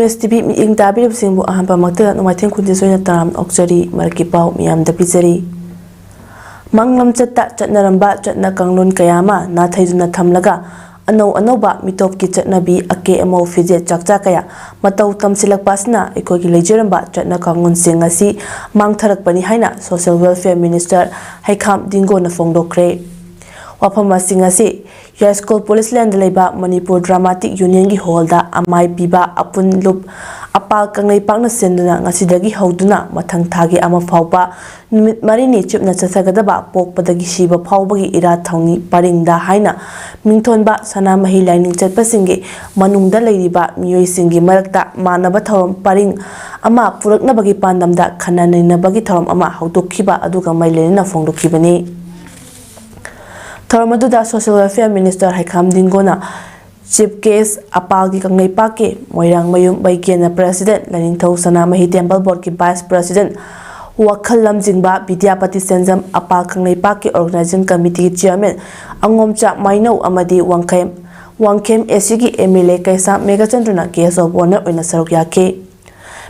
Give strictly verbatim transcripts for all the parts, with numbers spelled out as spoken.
ꯑꯦꯁ T V ꯃꯤꯠꯌꯦꯡ ꯇꯥꯕꯤꯔꯤꯕꯁꯤꯡꯕꯨ ꯑꯍꯥꯟꯕꯃꯛꯇꯗ ꯅꯨꯡꯉꯥꯏꯊꯦꯝ ꯈꯨꯟꯖꯦꯁꯣꯏꯅ ꯇꯔꯥꯝ ꯑꯣꯛꯆꯔꯤ꯫ ꯃꯔꯛꯀꯤ ꯄꯥꯎ ꯃꯤꯌꯥꯝꯗ ꯄꯤꯖꯔꯤ꯫ ꯃꯪꯂꯝꯆꯠꯇ ꯆꯠꯅꯔꯝꯕ ꯆꯠꯅ ꯀꯥꯡꯂꯣꯟ ꯀꯌꯥ ꯑꯃ ꯅꯥꯊꯩꯗꯨꯅ ꯊꯝꯂꯒ ꯑꯅꯧ ꯑꯅꯧꯕ ꯃꯤꯇꯣꯞꯀꯤ ꯆꯠꯅꯕꯤ, ꯑꯀꯦ ꯑꯃꯧ, ꯐꯤꯖꯦꯠ ꯆꯥꯛꯆꯥ ꯀꯌꯥ ꯃꯇꯧ ꯇꯝꯁꯤꯜꯂꯛꯄ ꯑꯁꯤꯅ ꯑꯩꯈꯣꯏꯒꯤ ꯂꯩꯖꯔꯝꯕ ꯆꯠꯅ ꯀꯥꯡꯂꯣꯟꯁꯤꯡ ꯑꯁꯤ ꯃꯥꯡꯊꯔꯛꯄꯅꯤ ꯍꯥꯏꯅ Social Welfare Minister ꯍꯩꯈꯥꯝ ꯗꯤꯡꯒꯣꯅ ꯐꯣꯡꯗꯣꯛꯈ꯭ꯔꯦ꯫ ꯋꯥꯐꯝ ꯑꯁꯤꯡ ꯑꯁꯤ ꯌꯥꯏꯁ꯭ꯀꯨꯜ ꯄꯨꯂꯤꯁ ꯂꯦꯟꯗ ꯂꯩꯕ ꯃꯅꯤꯄꯨꯔ ꯗ꯭ꯔꯃꯥꯇꯤꯛ ꯌꯨꯅꯤꯌꯟꯒꯤ ꯍꯣꯜꯗ ꯑꯃꯥꯏ ꯄꯤꯕ ꯑꯄꯨꯟ ꯂꯨꯞ ꯑꯄꯥꯜ ꯀꯪꯂꯩꯄꯥꯛꯅ ꯁꯤꯟꯗꯨꯅ ꯉꯁꯤꯗꯒꯤ ꯍꯧꯗꯨꯅ ꯃꯊꯪ ꯊꯥꯒꯤ ꯑꯃ ꯐꯥꯎꯕ ꯅꯨꯃꯤꯠ ꯃꯔꯤꯅꯤ ꯆꯨꯞꯅ ꯆꯠꯊꯒꯗꯕ ꯄꯣꯛꯄꯗꯒꯤ ꯁꯤꯕ ꯐꯥꯎꯕꯒꯤ ꯏꯔꯥꯠ ꯊꯧꯅꯤ ꯄꯔꯤꯡꯗ ꯍꯥꯏꯅ ꯃꯤꯡꯊꯣꯟꯕ ꯁꯅꯥꯃꯍꯤ ꯂꯥꯏꯅꯤꯡ ꯆꯠꯄꯁꯤꯡꯒꯤ ꯃꯅꯨꯡꯗ ꯂꯩꯔꯤꯕ ꯃꯤꯑꯣꯏꯁꯤꯡꯒꯤ ꯃꯔꯛꯇ ꯃꯥꯟꯅꯕ ꯊꯧꯔꯝ ꯄꯔꯤꯡ ꯑꯃ ꯄꯨꯔꯛꯅꯕꯒꯤ ꯄꯥꯟꯗꯝꯗ ꯈꯟꯅ ꯅꯩꯅꯕꯒꯤ ꯊꯧꯔꯝ ꯑꯃ ꯍꯧꯗꯣꯛꯈꯤꯕ ꯑꯗꯨꯒ ꯃꯔꯤ ꯂꯩꯅꯅ ꯐꯣꯡꯗꯣꯛꯈꯤꯕꯅꯤ꯫ ꯊꯧꯔꯝ ꯑꯗꯨꯗ Social Welfare Minister ꯍꯩꯈꯥꯝ ꯗꯤꯡꯒꯣꯅ Chief Guest, ꯑꯄꯥꯜꯒꯤ ꯀꯪꯂꯩꯄꯥꯛꯀꯤ ꯃꯣꯏꯔꯥꯡꯃꯌꯨꯝ ꯕꯩꯒ꯭ꯌꯅ President, ꯂꯥꯏꯅꯤꯡꯊꯧ ꯁꯅꯥꯃꯍꯤ Temple Board ꯀꯤ Vice President, ꯋꯥꯈꯜ ꯂꯝꯖꯤꯡꯕ ꯕꯤꯗ꯭ꯌꯥꯄꯇꯤ ꯁꯦꯟꯖꯝ, ꯑꯄꯥꯜ ꯀꯪꯂꯩꯄꯥꯛꯀꯤ Organizing Committee ꯒꯤ Chairman ꯑꯉꯣꯝꯆꯥ ꯃꯥꯏꯅꯧ ꯑꯃꯗꯤ ꯋꯥꯡꯈꯩ-, ꯋꯥꯡꯈꯦꯝ A C ꯒꯤ M L A Keisham ꯃꯦꯘꯆꯟꯗ꯭ꯔꯅ Guest of Honour ꯑꯣꯏꯅ ꯁꯔꯨꯛ ꯌꯥꯈꯤ꯫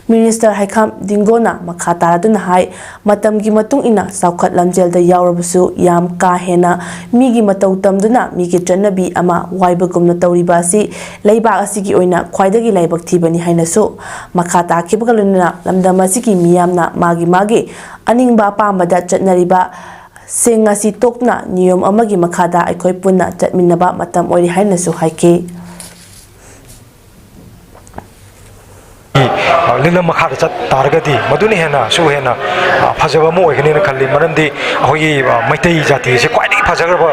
Minister ꯍꯩꯈꯥꯝ ꯗꯤꯡꯒꯣꯅ ꯃꯈꯥ ꯇꯥꯔꯗꯨꯅ ꯍꯥꯏ, ꯃꯇꯝꯒꯤ ꯃꯇꯨꯡ ꯏꯟꯅ ꯆꯥꯎꯈꯠ ꯂꯝꯖꯦꯜꯗ ꯌꯥꯎꯔꯕꯁꯨ ꯌꯥꯝ ꯀꯥ ꯍꯦꯟꯅ ꯃꯤꯒꯤ ꯃꯇꯧ ꯇꯝꯗꯨꯅ ꯃꯤꯒꯤ ꯆꯠꯅꯕꯤ ꯑꯃ ꯋꯥꯏꯕꯒꯨꯝꯅ ꯇꯧꯔꯤꯕ ꯑꯁꯤ ꯂꯩꯕꯥꯛ ꯑꯁꯤꯒꯤ ꯑꯣꯏꯅ ꯈ꯭ꯋꯥꯏꯗꯒꯤ ꯂꯥꯏꯕꯛ ꯊꯤꯕꯅꯤ ꯍꯥꯏꯅꯁꯨ ꯃꯈꯥ ꯇꯥꯈꯤꯕꯒ ꯂꯣꯏꯅꯅ ꯂꯝꯗꯝ ꯑꯁꯤꯒꯤ ꯃꯤꯌꯥꯝꯅ ꯃꯥꯒꯤ ꯃꯥꯒꯤ ꯑꯅꯤꯡꯕ ꯑꯄꯥꯝꯕꯗ ꯆꯠꯅꯔꯤꯕ ꯁꯤꯡ ꯑꯁꯤ ꯇꯣꯛꯇꯨꯅ ꯅꯤꯌꯣꯝ ꯑꯃꯒꯤ ꯃꯈꯥꯗ ꯑꯩꯈꯣꯏ ꯄꯨꯟꯅ ꯆꯠꯃꯤꯟꯅꯕ ꯃꯇꯝ ꯑꯣꯏꯔꯤ ꯍꯥꯏꯅꯁꯨ ꯍꯥꯏꯈꯤ꯫ ꯑ, ꯂꯤꯂꯝ ꯃꯈꯥꯗ ꯆꯠ ꯇꯥꯔꯒꯗꯤ ꯃꯗꯨꯅ ꯍꯦꯟꯅꯁꯨ ꯍꯦꯟꯅ, ꯑ, ꯐꯖꯕ ꯑꯃ ꯑꯣꯏꯒꯅꯤꯅ ꯈꯜꯂꯤ꯫ ꯃꯔꯝꯗꯤ ꯑꯩꯈꯣꯏꯒꯤ, ꯑ, ꯃꯩꯇꯩ ꯖꯥꯇꯤ ꯑꯁꯤ ꯈ꯭ꯋꯥꯏꯗꯒꯤ ꯐꯖꯈ꯭ꯔꯕ,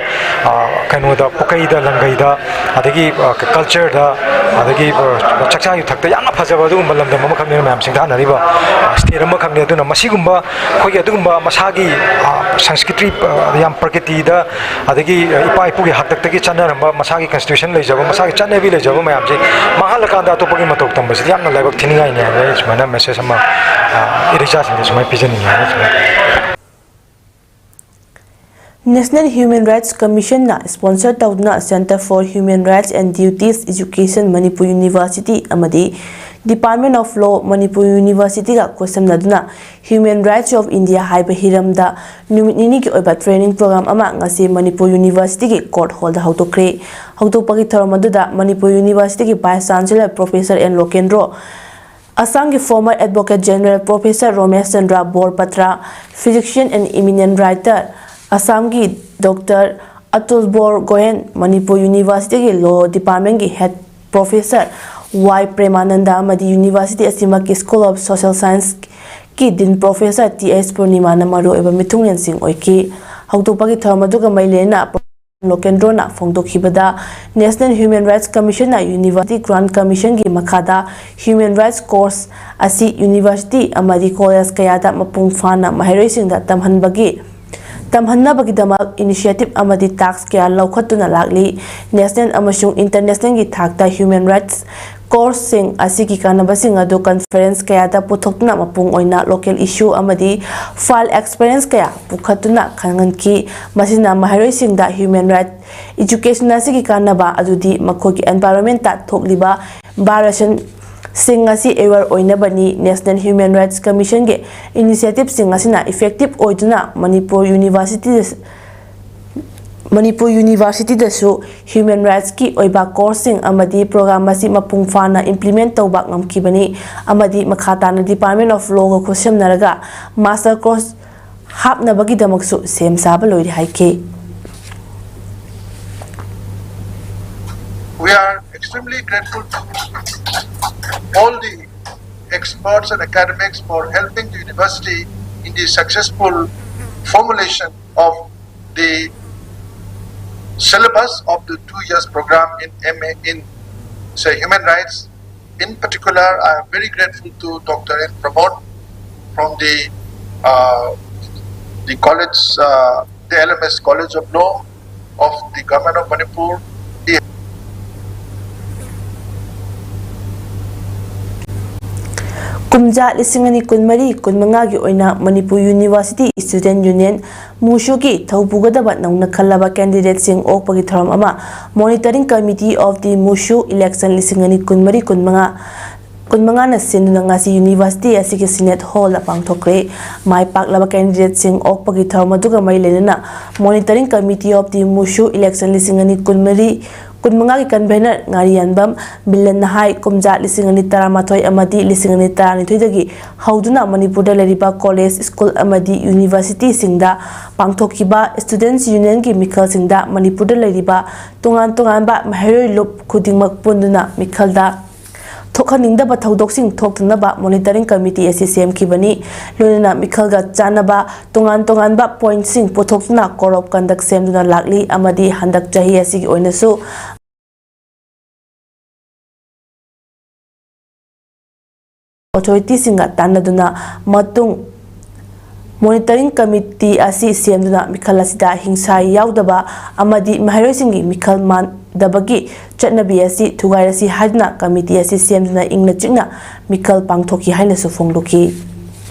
ꯑ, ꯀꯩꯅꯣꯗ, ꯄꯨꯀꯩꯗ, ꯂꯪꯒꯩꯗ, ꯑꯗꯒꯤ, ꯑ, ꯀ-, culture ꯗ, ꯑꯗꯒꯤ, ꯑ, ꯆꯥꯛꯆꯥ ꯌꯨꯊꯛꯇ ꯌꯥꯝꯅ ꯐꯖꯕ ꯑꯗꯨꯒꯨꯝꯕ ꯂꯝꯗꯝ ꯑꯃꯈꯛꯅꯤꯅ ꯃꯌꯥꯝ ꯁꯤꯡꯊꯥꯅꯔꯤꯕ, ꯑ, state ꯑꯃꯈꯛꯅꯤ꯫ ꯑꯗꯨꯅ ꯃꯁꯤꯒꯨꯝꯕ ꯑꯩꯈꯣꯏꯒꯤ ꯑꯗꯨꯒꯨꯝꯕ ꯃꯁꯥꯒꯤ, ꯑ, ꯁꯪꯁꯀ꯭ꯔꯤꯇꯤ, ꯑ, ꯌꯥꯝ ꯄ꯭ꯔꯀꯤꯇꯤꯗ ꯑꯗꯒꯤ ꯏꯄꯥ ꯏꯄꯨꯒꯤ ꯍꯥꯛꯇꯛꯇꯒꯤ ꯆꯠꯅꯔꯝꯕ ꯃꯁꯥꯒꯤ constitution ꯂꯩꯖꯕ, ꯃꯁꯥꯒꯤ ꯆꯠꯅꯕꯤ ꯂꯩꯖꯕ ꯃꯌꯥꯝꯁꯦ ꯃꯥꯡꯍꯜꯂꯀꯥꯟꯗ ꯑꯇꯣꯞꯄꯒꯤ ꯃꯇꯧ ꯇꯝꯕꯁꯤꯗꯤ ꯌꯥꯝꯅ ꯂꯥꯏꯕꯛ ꯊꯤꯅꯤꯡꯉꯥꯏꯅꯤ ꯍꯥꯏꯕ ꯑꯩ ꯁꯨꯃꯥꯏꯅ message ꯑꯃ, ꯑ, ꯏꯔꯩꯆꯥꯁꯤꯡꯗ ꯁꯨꯃꯥꯏꯅ ꯄꯤꯖꯅꯤꯡꯉꯤ ꯍꯥꯏꯅ ꯁꯨꯃꯥꯏꯅ꯫ National Human Rights Commission ꯅ sponsor ꯇꯧꯗꯨꯅ Centre for Human Rights and Duties Education, Manipur University ꯑꯃꯗꯤ Department of Law, Manipur University-ꯒ ꯈꯨꯠꯁꯝꯅꯗꯨꯅ Human Rights of India ꯍꯥꯏꯕ ꯍꯤꯔꯝꯗ ꯅꯨꯃꯤꯠ ꯅꯤꯅꯤꯒꯤ ꯑꯣꯏꯕ training program ꯑꯃ ꯉꯁꯤ ꯃꯅꯤꯄꯨꯔ University-ꯒꯤ court hall-ꯗ ꯍꯧꯗꯣꯛꯈ꯭ꯔꯦ꯫ ꯍꯧꯗꯣꯛꯄꯒꯤ ꯊꯧꯔꯝ ꯑꯗꯨꯗ ꯃꯅꯤꯄꯨꯔ University-ꯒꯤ Vice Chancellor Professor N Lokendra, ꯑꯁꯥꯝꯒꯤ former Advocate General Professor ꯔꯣꯃꯦꯁ Chandra ꯕꯣꯔꯄꯇ꯭ꯔ, physician and eminent writer, ꯑꯁꯥꯝꯒꯤ Doctor ꯑꯇꯨꯜ ꯕꯣꯔ ꯒꯣꯍꯦꯟ, ꯃꯅꯤꯄꯨꯔ University-ꯒꯤ Law Department-ꯒꯤ Head Professor ꯋꯥꯏ ꯄ꯭ꯔꯦꯃꯥꯅꯟꯗ ꯑꯃꯗꯤ University ꯑꯁꯤꯃꯛꯀꯤ School of Social Science-ꯀꯤ Dean Professor ꯇꯤ ꯑꯩꯆ ꯄꯨꯔꯅꯤꯃꯥꯅ ꯃꯔꯨꯑꯣꯏꯕ ꯃꯤꯊꯨꯡꯂꯦꯟꯁꯤꯡ ꯑꯣꯏꯈꯤ꯫ ꯍꯧꯗꯣꯛꯄꯒꯤ ꯊꯧꯔꯝ ꯑꯗꯨꯒ ꯃꯔꯤ ꯂꯩꯅꯅ ꯂꯣꯀꯦꯟꯗ꯭ꯔꯣꯅ ꯐꯣꯡꯗꯣꯛꯈꯤꯕꯗ, National Human Rights Commission-ꯅ University Grant Commission-ꯒꯤ ꯃꯈꯥꯗ Human Rights Course ꯑꯁꯤ University ꯑꯃꯗꯤ College ꯀꯌꯥꯗ ꯃꯄꯨꯡ ꯐꯥꯅ ꯃꯍꯩꯔꯣꯏꯁꯤꯡꯗ ꯇꯝꯍꯟꯕꯒꯤ, ꯇꯝꯍꯟꯅꯕꯒꯤꯗꯃꯛ initiative ꯑꯃꯗꯤ task ꯀꯌꯥ ꯂꯧꯈꯠꯇꯨꯅ ꯂꯥꯛꯂꯤ꯫ National ꯑꯃꯁꯨꯡ international-ꯒꯤ ꯊꯥꯛꯇ human rights course-ꯁꯤꯡ ꯑꯁꯤꯒꯤ ꯀꯥꯟꯅꯕꯁꯤꯡ ꯑꯗꯨ conference ꯀꯌꯥꯗ ꯄꯨꯊꯣꯛꯇꯨꯅ ꯃꯄꯨꯡ ꯑꯣꯏꯅ local issue ꯑꯃꯗꯤ field experience ꯀꯌꯥ ꯄꯨꯈꯠꯇꯨꯅ ꯈꯪꯍꯟꯈꯤ꯫ ꯃꯁꯤꯅ ꯃꯍꯩꯔꯣꯏꯁꯤꯡꯗ human rights education ꯑꯁꯤꯒꯤ ꯀꯥꯟꯅꯕ ꯑꯗꯨꯗꯤ ꯃꯈꯣꯏꯒꯤ environment-ꯇ ꯊꯣꯛꯂꯤꯕ violation-ꯁꯤꯡ ꯑꯁꯤ aware ꯑꯣꯏꯅꯕꯅꯤ꯫ National Human Rights Commission-ꯒꯤ initiative-ꯁꯤꯡ ꯑꯁꯤꯅ effective ꯑꯣꯏꯗꯨꯅ ꯃꯅꯤꯄꯨꯔ University ꯃꯅꯤꯄꯨꯔ University-ꯗꯁꯨ human rights-ꯀꯤ ꯑꯣꯏꯕ course-ꯁꯤꯡ ꯑꯃꯗꯤ program ꯑꯁꯤ ꯃꯄꯨꯡ ꯐꯥꯅ implement ꯇꯧꯕ ꯉꯝꯈꯤꯕꯅꯤ ꯑꯃꯗꯤ ꯃꯈꯥ ꯇꯥꯅ Department of Law-ꯒ ꯈꯨꯠꯁꯝꯅꯔꯒ master course ꯍꯥꯞꯅꯕꯒꯤꯗꯃꯛꯁꯨ ꯁꯦꯝ ꯁꯥꯕ ꯂꯣꯏꯔꯦ ꯍꯥꯏꯈꯤ꯫ We are extremely grateful to all the experts and academics for helping the university in the successful formulation of the syllabus of the two years program in M A in, say, human rights. In particular, I am very grateful to Doctor N Pramod from the uh, the college, uh, the L M S College of Law of the Government of Manipur. He ꯀꯨꯝꯖꯥ ꯂꯤꯁꯤꯡ ꯑꯅꯤ ꯀꯨꯟꯃꯔꯤ ꯀꯨꯟꯃꯉꯥꯒꯤ ꯑꯣꯏꯅ Manipur University Student Union, ꯃꯨꯁꯨꯒꯤ ꯊꯧ ꯄꯨꯒꯗꯕ ꯅꯧꯅ ꯈꯜꯂꯕ candidate-ꯁꯤꯡ ꯑꯣꯛꯄꯒꯤ ꯊꯧꯔꯝ ꯑꯃ Monitoring Committee of the ꯃꯨꯁꯨ Election ꯂꯤꯁꯤꯡ ꯑꯅꯤ ꯀꯨꯟꯃꯔꯤ ꯀꯨꯟꯃꯉꯥ ꯀꯨꯟꯃꯉꯥꯅ ꯁꯤꯟꯗꯨꯅ ꯉꯁꯤ ꯌꯨꯅꯤꯚꯔꯁꯤꯇꯤ ꯑꯁꯤꯒꯤ ꯁꯤꯅꯦꯠ ꯍꯣꯜꯗ ꯄꯥꯡꯊꯣꯛꯈ꯭ꯔꯦ꯫ ꯃꯥꯏ ꯄꯥꯛꯂꯕ ꯀꯦꯟꯗꯤꯗꯦꯠꯁꯤꯡ ꯑꯣꯛꯄꯒꯤ ꯊꯧꯔꯝ ꯑꯗꯨꯒ ꯃꯔꯤ ꯂꯩꯅꯅ monitoring committee of the MUSU election ꯂꯤꯁꯤꯡ ꯑꯅꯤ ꯀꯨꯟꯃꯔꯤ ꯀꯨꯟꯃꯉꯥꯒꯤ ꯀꯟꯚꯦꯅꯔ ꯉꯥꯔꯤꯌꯥꯟꯕꯝ ꯕꯤꯂꯟꯅ ꯍꯥꯏ, ꯀꯨꯝꯖꯥ ꯂꯤꯁꯤꯡ ꯑꯅꯤ ꯇꯔꯥꯃꯥꯊꯣꯏ ꯑꯃꯗꯤ ꯂꯤꯁꯤꯡ ꯑꯅꯤ ꯇꯔꯥꯅꯤꯊꯣꯏꯗꯒꯤ ꯍꯧꯗꯨꯅ ꯃꯅꯤꯄꯨꯔꯗ ꯂꯩꯔꯤꯕ ꯀꯣꯂꯦꯖ, ꯁ꯭ꯀꯨꯜ ꯑꯃꯗꯤ ꯌꯨꯅꯤꯚꯔꯁꯤꯇꯤꯁꯤꯡꯗ ꯄꯥꯡꯊꯣꯛꯈꯤꯕ ꯁ꯭ꯇꯨꯗꯦꯟꯠꯁ ꯌꯨꯅꯤꯌꯟꯒꯤ ꯃꯤꯈꯜꯁꯤꯡꯗ ꯃꯅꯤꯄꯨꯔꯗ ꯂꯩꯔꯤꯕ ꯇꯣꯉꯥꯟ ꯇꯣꯉꯥꯟꯕ ꯃꯍꯩꯔꯣꯏ ꯂꯨꯞ ꯈꯨꯗꯤꯡꯃꯛ ꯄꯨꯟꯗꯨꯅ ꯃꯤꯈꯜꯗ ꯊꯣꯛꯍꯟꯅꯤꯡꯗꯕ ꯊꯧꯗꯣꯛꯁꯤꯡ ꯊꯣꯛꯇꯅꯕ ꯃꯣꯅꯤꯇꯔꯤꯡ ꯀꯃꯤꯇꯤ ꯑꯁꯤ ꯁꯦꯝꯈꯤꯕꯅꯤ꯫ ꯂꯣꯏꯅꯅ ꯃꯤꯈꯜꯒ ꯆꯥꯟꯅꯕ ꯇꯣꯉꯥꯟ ꯇꯣꯉꯥꯟꯕ ꯄꯣꯏꯟꯠꯁꯤꯡ ꯄꯨꯊꯣꯛꯇꯨꯅ ꯀꯣꯗ ꯑꯣꯐ ꯀꯟꯗꯛ ꯁꯦꯝꯗꯨꯅ ꯂꯥꯛꯂꯤ ꯑꯃꯗꯤ ꯍꯟꯗꯛ ꯆꯍꯤ ꯑꯁꯤꯒꯤ ꯑꯣꯏꯅꯁꯨ ꯑꯣꯊꯣꯔꯤꯇꯤꯁꯤꯡꯒ ꯇꯥꯟꯅꯗꯨꯅ ꯃꯇꯨꯡ ꯃꯣꯅꯤꯇꯔꯤꯡ ꯀꯃꯤꯇꯤ ꯑꯁꯤ ꯁꯦꯝꯗꯨꯅ ꯃꯤꯈꯜ ꯑꯁꯤꯗ ꯍꯤꯡꯁꯥ ꯌꯥꯎꯗꯕ ꯑꯃꯗꯤ ꯃꯍꯩꯔꯣꯏꯁꯤꯡꯒꯤ ꯃꯤꯈꯜ ꯃꯥꯟꯗꯕꯒꯤ ꯆꯠꯅꯕꯤ ꯑꯁꯤ ꯊꯨꯒꯥꯏꯔꯁꯤ ꯍꯥꯏꯗꯨꯅ ꯀꯃꯤꯇꯤ ꯑꯁꯤ ꯁꯦꯝꯗꯨꯅ ꯏꯪꯅ ꯆꯤꯛꯅ ꯃꯤꯈꯜ ꯄꯥꯡꯊꯣꯛꯈꯤ ꯍꯥꯏꯅꯁꯨ ꯐꯣꯡꯗꯣꯛꯈꯤ꯫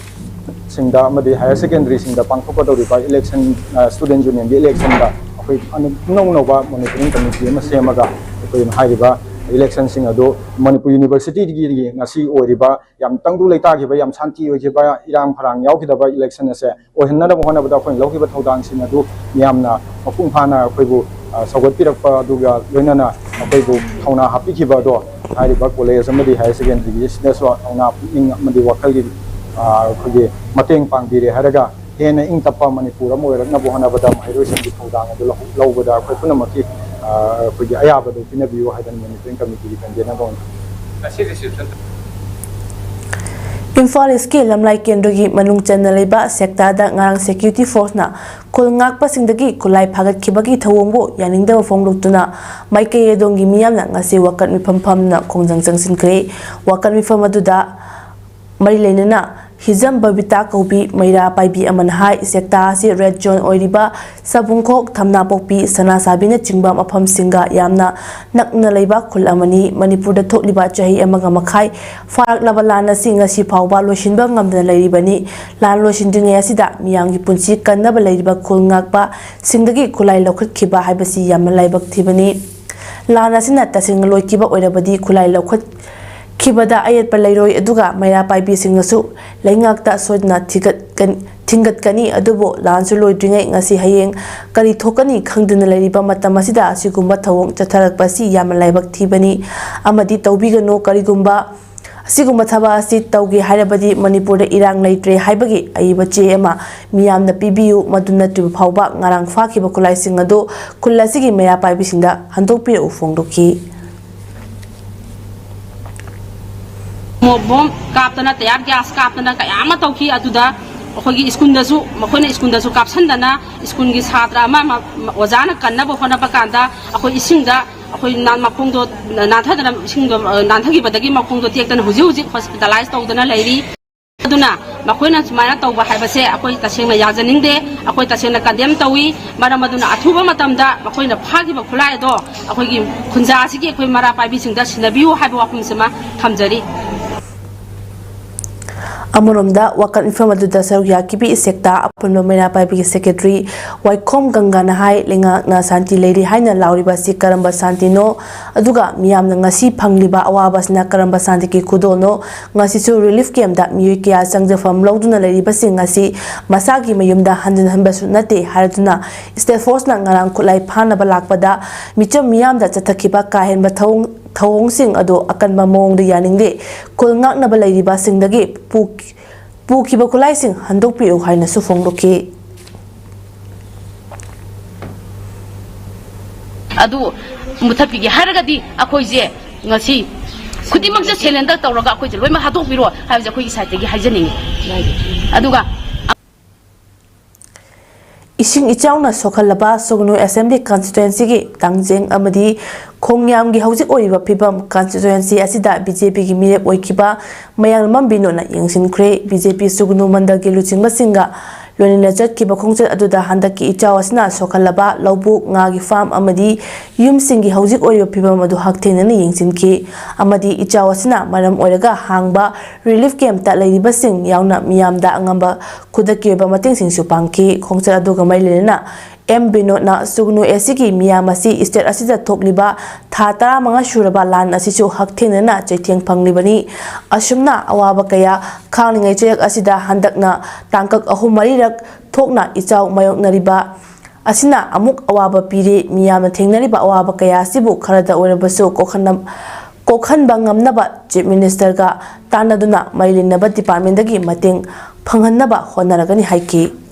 ꯁꯤꯡꯗ ꯑꯃꯗꯤ ꯍꯥꯌꯔ ꯁꯦꯀꯦꯟꯗꯔꯤꯁꯤꯡꯗ ꯄꯥꯡꯊꯣꯛꯀꯗꯧꯔꯤꯕ ꯏꯂꯦꯛꯁꯟ, ꯑ, ꯁ꯭ꯇꯨꯗꯦꯟꯠ ꯌꯨꯅꯤꯌꯟꯒꯤ ꯏꯂꯦꯛꯁꯟꯗ ꯑꯩꯈꯣꯏ ꯑꯅꯧ-, ꯑꯅꯧ ꯑꯅꯧꯕ ꯃꯣꯅꯤꯇꯔꯤꯡ ꯀꯃꯤꯇꯤ ꯑꯃ ꯁꯦꯝꯃꯒ ꯑꯩꯈꯣꯏ ꯍꯥꯏꯔꯤꯕ ꯏꯂꯦꯛꯁꯟꯁꯤꯡ ꯑꯗꯨ ꯃꯅꯤꯄꯨꯔ ꯌꯨꯅꯤꯚꯔꯁꯤꯇꯤꯒꯤ ꯉꯁꯤ ꯑꯣꯏꯔꯤꯕ ꯌꯥꯝ ꯇꯪꯗꯨ ꯂꯩꯇꯥꯈꯤꯕ, ꯌꯥꯝ ꯁꯥꯟꯇꯤ ꯑꯣꯏꯈꯤꯕ, ꯏꯔꯥꯡ ꯐꯔꯥꯡ ꯌꯥꯎꯈꯤꯗꯕ ꯏꯂꯦꯛꯁꯟ ꯑꯁꯦ ꯑꯣꯏꯍꯟꯅꯅꯕ ꯍꯣꯠꯅꯕꯗ ꯑꯩꯈꯣꯏꯅ ꯂꯧꯈꯤꯕ ꯊꯧꯗꯥꯡꯁꯤꯡ ꯑꯗꯨ ꯃꯤꯌꯥꯝꯅ ꯃꯄꯨꯡ ꯐꯥꯅ ꯑꯩꯈꯣꯏꯕꯨ, ꯑ, ꯁꯧꯒꯠꯄꯤꯔꯛꯄ ꯑꯗꯨꯒ ꯂꯣꯏꯅꯅ ꯑꯩꯈꯣꯏꯕꯨ ꯊꯧꯅꯥ ꯍꯥꯞꯄꯤꯈꯤꯕ ꯑꯗꯣ ꯍꯥꯏꯔꯤꯕ ꯀꯣꯂꯦꯖ ꯑꯃꯗꯤ ꯍꯥꯌꯔ ꯁꯦꯀꯦꯟꯗꯔꯤꯒꯤꯁꯤꯗꯁꯨ ꯊꯧꯅꯥ ꯄꯨꯛꯅꯤꯡ ꯑꯃꯗꯤ ꯋꯥꯈꯜꯒꯤ, ꯑ, ꯑꯩꯈꯣꯏꯒꯤ ꯃꯇꯦꯡ ꯄꯥꯡꯕꯤꯔꯦ ꯍꯥꯏꯔꯒ ꯍꯦꯟꯅ ꯏꯪ ꯇꯞꯄ ꯃꯅꯤꯄꯨꯔ ꯑꯃ ꯑꯣꯏꯔꯛꯅꯕ ꯍꯣꯠꯅꯕꯗ ꯃꯍꯩꯔꯣꯏꯁꯤꯡꯒꯤ ꯊꯧꯗꯥꯡ ꯑꯗꯨ ꯂꯧ-, ꯂꯧꯕꯗ ꯑꯩꯈꯣꯏ ꯄꯨꯝꯅꯃꯛꯀꯤ, ꯑ, ꯑꯩꯈꯣꯏꯒꯤ ꯑꯌꯥꯕꯗꯨ ꯄꯤꯅꯕꯤꯌꯨ ꯍꯥꯏꯗꯅ ꯃꯣꯅꯤꯇꯔꯤꯡ ꯀꯃꯤꯇꯤꯒꯤ ꯀꯟꯚꯦꯅꯔ ꯉꯁꯤ ꯔꯤꯁꯤꯞꯁꯟ ꯏꯝꯐꯥꯜ ꯏꯁꯀꯤ ꯂꯝꯂꯥꯏ ꯀꯦꯟꯗ꯭ꯔꯒꯤ ꯃꯅꯨꯡ ꯆꯟꯅ ꯂꯩꯕ ꯁꯦꯛꯇꯥꯗ ꯉꯔꯥꯡ ꯁꯦꯀ꯭ꯌꯨꯔꯤꯇꯤ ꯐꯣꯔꯁꯅ ꯈꯨꯜ ꯉꯥꯛꯄꯁꯤꯡꯗꯒꯤ ꯈꯨꯠꯂꯥꯏ ꯐꯥꯒꯠꯈꯤꯕꯒꯤ ꯊꯧꯑꯣꯡꯕꯨ ꯌꯥꯅꯤꯡꯗꯕ ꯐꯣꯡꯗꯣꯛꯇꯨꯅ ꯃꯥꯏꯀꯩ ꯑꯗꯣꯝꯒꯤ ꯃꯤꯌꯥꯝꯅ ꯉꯁꯤ ꯋꯥꯀꯠ ꯃꯤꯐꯝ ꯐꯝꯅ ꯈꯣꯡꯖꯪ ꯆꯪꯁꯤꯟꯈ꯭ꯔꯦ꯫ ꯋꯥꯀꯠ ꯃꯤꯐꯝ ꯑꯗꯨꯗ ꯃꯔꯤ ꯂꯩꯅꯅ ꯍꯤꯖꯝ ꯕꯕꯤꯇꯥ ꯀꯧꯕꯤ ꯃꯩꯔꯥ ꯄꯥꯏꯕꯤ ꯑꯃꯅ ꯍꯥꯏ, ꯁꯦꯛꯇꯥ ꯑꯁꯤ ꯔꯦꯗ ꯖꯣꯟ ꯑꯣꯏꯔꯤꯕ ꯁꯕꯨꯡꯈꯣꯛ, ꯊꯝꯅꯥꯄꯣꯛꯄꯤ, ꯁꯅꯥꯁꯥꯕꯤꯅ ꯆꯤꯡꯕ ꯃꯐꯝꯁꯤꯡꯒ ꯌꯥꯝꯅ ꯅꯛꯅ ꯂꯩꯕ ꯈꯨꯜ ꯑꯃꯅꯤ꯫ ꯃꯅꯤꯄꯨꯔꯗ ꯊꯣꯛꯂꯤꯕ ꯆꯍꯤ ꯑꯃꯒ ꯃꯈꯥꯏ ꯐꯥꯔꯛꯂꯕ ꯂꯥꯟ ꯑꯁꯤ ꯉꯁꯤ ꯐꯥꯎꯕ ꯂꯣꯏꯁꯤꯟꯕ ꯉꯝꯗꯅ ꯂꯩꯔꯤꯕꯅꯤ꯫ ꯂꯥꯟ ꯂꯣꯏꯁꯤꯟꯗ꯭ꯔꯤꯉꯩ ꯑꯁꯤꯗ ꯃꯤꯌꯥꯝꯒꯤ ꯄꯨꯟꯁꯤ ꯀꯟꯅꯕ ꯂꯩꯔꯤꯕ ꯈꯨꯜ ꯉꯥꯛꯄꯁꯤꯡꯗꯒꯤ ꯈꯨꯠꯂꯥꯏ ꯂꯧꯈꯠꯈꯤꯕ ꯍꯥꯏꯕꯁꯤ ꯌꯥꯝꯅ ꯂꯥꯏꯕꯛ ꯊꯤꯕꯅꯤ꯫ ꯂꯥꯟ ꯑꯁꯤꯅ ꯇꯁꯦꯡꯅ ꯂꯣꯏꯈꯤꯕ ꯑꯣꯏꯔꯕꯗꯤ ꯈꯨꯠꯂꯥꯏ ꯂꯧꯈꯠ ꯈꯤꯕꯗ ꯑꯌꯦꯠꯄ ꯂꯩꯔꯣꯏ, ꯑꯗꯨꯒ ꯃꯩꯔꯥ ꯄꯥꯏꯕꯤꯁꯤꯡꯅꯁꯨ ꯂꯩꯉꯥꯛꯇ ꯁꯣꯏꯗꯅ ꯊꯤꯒꯠꯀꯅꯤ, ꯊꯤꯡꯒꯠꯀꯅꯤ꯫ ꯑꯗꯨꯕꯨ ꯂꯥꯟꯁꯨ ꯂꯣꯏꯗ꯭ꯔꯤꯉꯩ ꯉꯁꯤ ꯍꯌꯦꯡ ꯀꯔꯤ ꯊꯣꯛꯀꯅꯤ ꯈꯪꯗꯅ ꯂꯩꯔꯤꯕ ꯃꯇꯝ ꯑꯁꯤꯗ ꯑꯁꯤꯒꯨꯝꯕ ꯊꯧꯑꯣꯡ ꯆꯠꯊꯔꯛꯄ ꯑꯁꯤ ꯌꯥꯝꯅ ꯂꯥꯏꯕꯛ ꯊꯤꯕꯅꯤ ꯑꯃꯗꯤ ꯇꯧꯕꯤꯒꯅꯨ꯫ ꯀꯔꯤꯒꯨꯝꯕ ꯑꯁꯤꯒꯨꯝꯕ ꯊꯕꯛ ꯑꯁꯤ ꯇꯧꯒꯦ ꯍꯥꯏꯔꯕꯗꯤ ꯃꯅꯤꯄꯨꯔꯗ ꯏꯔꯥꯡ ꯂꯩꯇ꯭ꯔꯦ ꯍꯥꯏꯕꯒꯤ ꯑꯏꯕ ꯆꯦ ꯑꯃ ꯃꯤꯌꯥꯝꯅ ꯄꯤꯕꯤꯌꯨ, ꯃꯗꯨ ꯅꯠꯇ꯭ꯔꯤꯕ ꯐꯥꯎꯕ ꯉꯔꯥꯡ ꯐꯥꯈꯤꯕ ꯈꯨꯠꯂꯥꯏꯁꯤꯡ ꯑꯗꯨ ꯈꯨꯜ ꯑꯁꯤꯒꯤ ꯃꯩꯔꯥ ꯄꯥꯏꯕꯤꯁꯤꯡꯗ ꯍꯟꯗꯣꯛꯄꯤꯔꯛꯎ ꯐꯣꯡꯗꯣꯛꯈꯤ꯫ ꯃꯣꯞ ꯕꯣꯝ ꯀꯥꯞꯇꯅ, ꯇꯌꯥꯔ ꯒ꯭ꯌꯥꯁ ꯀꯥꯞꯇꯅ ꯀꯌꯥ ꯑꯃ ꯇꯧꯈꯤ꯫ ꯑꯗꯨꯗ ꯑꯩꯈꯣꯏꯒꯤ ꯁ꯭ꯀꯨꯜꯗꯁꯨ, ꯃꯈꯣꯏꯅ ꯁ꯭ꯀꯨꯜꯗꯁꯨ ꯀꯥꯞꯁꯤꯟꯗꯅ, ꯁ꯭ꯀꯨꯜꯒꯤ ꯁꯥꯇ꯭ꯔ ꯑꯃ, ꯑꯃ ꯑꯣꯖꯥꯅ ꯀꯟꯅꯕ ꯍꯣꯠꯅꯕ ꯀꯥꯟꯗ ꯑꯩꯈꯣꯏ ꯏꯁꯤꯡꯗ, ꯑꯩꯈꯣꯏ ꯅꯥꯟ-, ꯃꯈꯣꯡꯗꯣ ꯅꯥꯟꯊꯗꯅ, ꯏꯁꯤꯡꯗꯣ, ꯑ, ꯅꯥꯟꯊꯈꯤꯕꯗꯒꯤ ꯃꯈꯣꯡꯗꯣ ꯇꯦꯛꯇꯅ ꯍꯧꯖꯤꯛ ꯍꯧꯖꯤꯛ ꯍꯣꯁꯄꯤꯇꯥꯂꯥꯏꯁ ꯇꯧꯗꯅ ꯂꯩꯔꯤ꯫ ꯑꯗꯨꯅ ꯃꯈꯣꯏꯅ ꯁꯨꯃꯥꯏꯅ ꯇꯧꯕ ꯍꯥꯏꯕꯁꯦ ꯑꯩꯈꯣꯏ ꯇꯁꯦꯡꯅ ꯌꯥꯖꯅꯤꯡꯗꯦ, ꯑꯩꯈꯣꯏ ꯇꯁꯦꯡꯅ ꯀꯟꯗꯦꯝ ꯇꯧꯏ꯫ ꯃꯔꯝ ꯑꯗꯨꯅ ꯑꯊꯨꯕ ꯃꯇꯝꯗ ꯃꯈꯣꯏꯅ ꯐꯥꯈꯤꯕ ꯈꯨꯠꯂꯥꯏ ꯑꯗꯣ ꯑꯩꯈꯣꯏꯒꯤ ꯈꯨꯟꯖꯥ ꯑꯁꯤꯒꯤ ꯑꯩꯈꯣꯏ ꯃꯩꯔꯥ ꯄꯥꯏꯕꯤꯁꯤꯡꯗ ꯁꯤꯟꯅꯕꯤꯌꯨ ꯍꯥꯏꯕ ꯋꯥꯐꯝꯁꯤꯃ ꯊꯝꯖꯔꯤ꯫ ꯑꯃꯔꯣꯝꯗ ꯋꯥꯀꯠ ꯃꯤꯐꯝ ꯑꯗꯨꯗ ꯁꯔꯨꯛ ꯌꯥꯈꯤꯕꯤ ꯏꯁꯦꯛꯇ ꯑꯄꯨꯟꯕ ꯃꯩꯔꯥ ꯄꯥꯏꯕꯤꯒꯤ ꯁꯦꯀ꯭ꯔꯦꯇꯔꯤ ꯋꯥꯏꯈꯣꯝ ꯒꯪꯒꯥꯅ ꯍꯥꯏ, ꯂꯩꯉꯥꯛꯅ ꯁꯥꯟꯇꯤ ꯂꯩꯔꯤ ꯍꯥꯏꯅ ꯂꯥꯎꯔꯤꯕ ꯑꯁꯤ ꯀꯔꯝꯕ ꯁꯥꯟꯇꯤꯅꯣ? ꯑꯗꯨꯒ ꯃꯤꯌꯥꯝꯅ ꯉꯁꯤ ꯐꯪꯂꯤꯕ ꯑꯋꯥꯕꯁꯤꯅ ꯀꯔꯝꯕ ꯁꯥꯟꯇꯤꯒꯤ ꯈꯨꯗꯣꯜꯅꯣ? ꯉꯁꯤꯁꯨ ꯔꯤꯂꯤꯐ ꯀꯦꯝꯞꯇ ꯃꯤꯑꯣꯏ ꯀꯌꯥ ꯆꯪꯖꯐꯝ ꯂꯧꯗꯨꯅ ꯂꯩꯔꯤꯕꯁꯤꯡ ꯑꯁꯤ ꯃꯁꯥꯒꯤ ꯃꯌꯨꯝꯗ ꯍꯟꯖꯤꯟꯍꯟꯕꯁꯨ ꯅꯠꯇꯦ ꯍꯥꯏꯔꯗꯨꯅ ꯁ꯭ꯇꯦꯠ ꯐꯣꯔꯁꯅ ꯉꯔꯥꯡ ꯈꯨꯠꯂꯥꯏ ꯐꯥꯅꯕ ꯂꯥꯛꯄꯗ ꯃꯤꯆꯝ ꯃꯤꯌꯥꯝꯗ ꯆꯠꯊꯈꯤꯕ ꯀꯥ ꯍꯦꯟꯕ ꯊꯧꯑꯣꯡ ꯊꯧꯑꯣꯡꯁꯤꯡ ꯑꯗꯨ ꯑꯀꯟꯕ ꯃꯑꯣꯡꯗ ꯌꯥꯅꯤꯡꯗꯦ꯫ ꯈꯨꯜ ꯉꯥꯛꯅꯕ ꯂꯩꯔꯤꯕꯁꯤꯡꯗꯒꯤ ꯄꯨ-, ꯄꯨꯈꯤꯕ ꯈꯨꯠꯂꯥꯏꯁꯤꯡ ꯍꯟꯗꯣꯛꯄꯤꯌꯨ ꯍꯥꯏꯅꯁꯨ ꯐꯣꯡꯗꯣꯛꯈꯤ꯫ ꯑꯗꯨ ꯃꯨꯊꯠꯄꯤꯒꯦ ꯍꯥꯏꯔꯒꯗꯤ ꯑꯩꯈꯣꯏꯁꯦ ꯉꯁꯤ ꯈꯨꯗꯤꯡꯃꯛꯁꯦ ꯁꯦꯂꯦꯟꯗꯔ ꯇꯧꯔꯒ ꯑꯩꯈꯣꯏꯁꯦ ꯂꯣꯏꯅꯃꯛ ꯍꯥꯠꯇꯣꯛꯄꯤꯔꯣ ꯍꯥꯏꯕꯁꯦ ꯑꯩꯈꯣꯏꯒꯤ ꯁꯥꯏꯠꯇꯒꯤ ꯍꯥꯏꯖꯅꯤꯡꯉꯤ꯫ ꯑꯗꯨꯒ ꯏꯁꯤꯡ ꯏꯆꯥꯎꯅ ꯁꯣꯛꯍꯜꯂꯕ ꯁꯨꯒꯅꯨ ꯑꯦꯁꯦꯝꯕ꯭ꯂꯤ ꯀꯟꯁꯇꯤꯇ꯭ꯋꯦꯟꯁꯤꯒꯤ ꯇꯥꯡꯖꯦꯡ ꯑꯃꯗꯤ ꯈꯣꯡꯌꯥꯝꯒꯤ ꯍꯧꯖꯤꯛ ꯑꯣꯏꯔꯤꯕ ꯐꯤꯕꯝ꯫ ꯀꯟꯁꯇꯤꯇ꯭ꯋꯦꯟꯁꯤ ꯑꯁꯤꯗ ꯕꯤ ꯖꯦ ꯄꯤꯒꯤ ꯃꯤꯔꯦꯞ ꯑꯣꯏꯈꯤꯕ ꯃꯌꯥꯡꯂꯝꯕꯝ ꯕꯤꯅꯣꯗꯅ ꯌꯦꯡꯁꯤꯟꯈ꯭ꯔꯦ꯫ ꯕꯤ ꯖꯦ ꯄꯤ ꯁꯨꯒꯅꯨ ꯃꯟꯗꯜꯒꯤ ꯂꯨꯆꯤꯡꯕꯁꯤꯡꯒ ꯂꯣꯏꯅꯅ ꯆꯠꯈꯤꯕ ꯈꯣꯡꯆꯠ ꯑꯗꯨꯗ ꯍꯟꯗꯛꯀꯤ ꯏꯆꯥꯎ ꯑꯁꯤꯅ ꯁꯣꯛꯍꯜꯂꯕ ꯂꯧꯕꯨꯛ, ꯉꯥꯒꯤ ꯐꯥꯔꯝ ꯑꯃꯗꯤ ꯌꯨꯝꯁꯤꯡꯒꯤ ꯍꯧꯖꯤꯛ ꯑꯣꯏꯔꯤꯕ ꯐꯤꯕꯝ ꯑꯗꯨ ꯍꯛꯊꯦꯡꯅꯅ ꯌꯦꯡꯁꯤꯟꯈꯤ ꯑꯃꯗꯤ ꯏꯆꯥꯎ ꯑꯁꯤꯅ ꯃꯔꯝ ꯑꯣꯏꯔꯒ ꯍꯥꯡꯕ ꯔꯤꯂꯤꯐ ꯀꯦꯝꯞꯇ ꯂꯩꯔꯤꯕꯁꯤꯡ ꯌꯥꯎꯅ ꯃꯤꯌꯥꯝꯗ ꯑꯉꯝꯕ ꯈꯨꯗꯛꯀꯤ ꯑꯣꯏꯕ ꯃꯇꯦꯡꯁꯤꯡꯁꯨ ꯄꯥꯡꯈꯤ꯫ ꯈꯣꯡꯆꯠ ꯑꯗꯨꯒ ꯃꯔꯤ ꯂꯩꯅꯅ ꯑꯦꯝ ꯕꯤꯅꯣꯗꯅ ꯁꯨꯒꯅꯨ ꯑꯦꯁꯤꯒꯤ ꯃꯤꯌꯥꯝ ꯑꯁꯤ ꯁ꯭ꯇꯦꯠ ꯑꯁꯤꯗ ꯊꯣꯛꯂꯤꯕ ꯊꯥ ꯇꯔꯥꯃꯉꯥ ꯁꯨꯔꯕ ꯂꯥꯟ ꯑꯁꯤꯁꯨ ꯍꯛꯊꯦꯡꯅꯅ ꯆꯩꯊꯦꯡ ꯐꯪꯂꯤꯕꯅꯤ꯫ ꯑꯁꯨꯝꯅ ꯑꯋꯥꯕ ꯀꯌꯥ ꯈꯥꯡꯂꯤꯉꯩ ꯆꯩꯔꯛ ꯑꯁꯤꯗ ꯍꯟꯗꯛꯅ ꯇꯥꯡꯀꯛ ꯑꯍꯨꯝ ꯃꯔꯤꯔꯛ ꯊꯣꯛꯅ ꯏꯆꯥꯎ ꯃꯥꯌꯣꯛꯅꯔꯤꯕ ꯑꯁꯤꯅ ꯑꯃꯨꯛ ꯑꯋꯥꯕ ꯄꯤꯔꯦ꯫ ꯃꯤꯌꯥꯝꯅ ꯊꯦꯡꯅꯔꯤꯕ ꯑꯋꯥꯕ ꯀꯌꯥ ꯑꯁꯤꯕꯨ ꯈꯔꯗ ꯑꯣꯏꯔꯕꯁꯨ ꯀꯣꯛꯍꯟꯅ-, ꯀꯣꯛꯍꯟꯕ ꯉꯝꯅꯕ ꯆꯤꯐ ꯃꯤꯅꯤꯁꯇꯔꯒ ꯇꯥꯟꯅꯗꯨꯅ ꯃꯔꯤ ꯂꯩꯅꯕ ꯗꯤꯄꯥꯔꯠꯃꯦꯟꯗꯒꯤ ꯃꯇꯦꯡ ꯐꯪꯍꯟꯅꯕ ꯍꯣꯠꯅꯔꯒꯅꯤ ꯍꯥꯏꯈꯤ꯫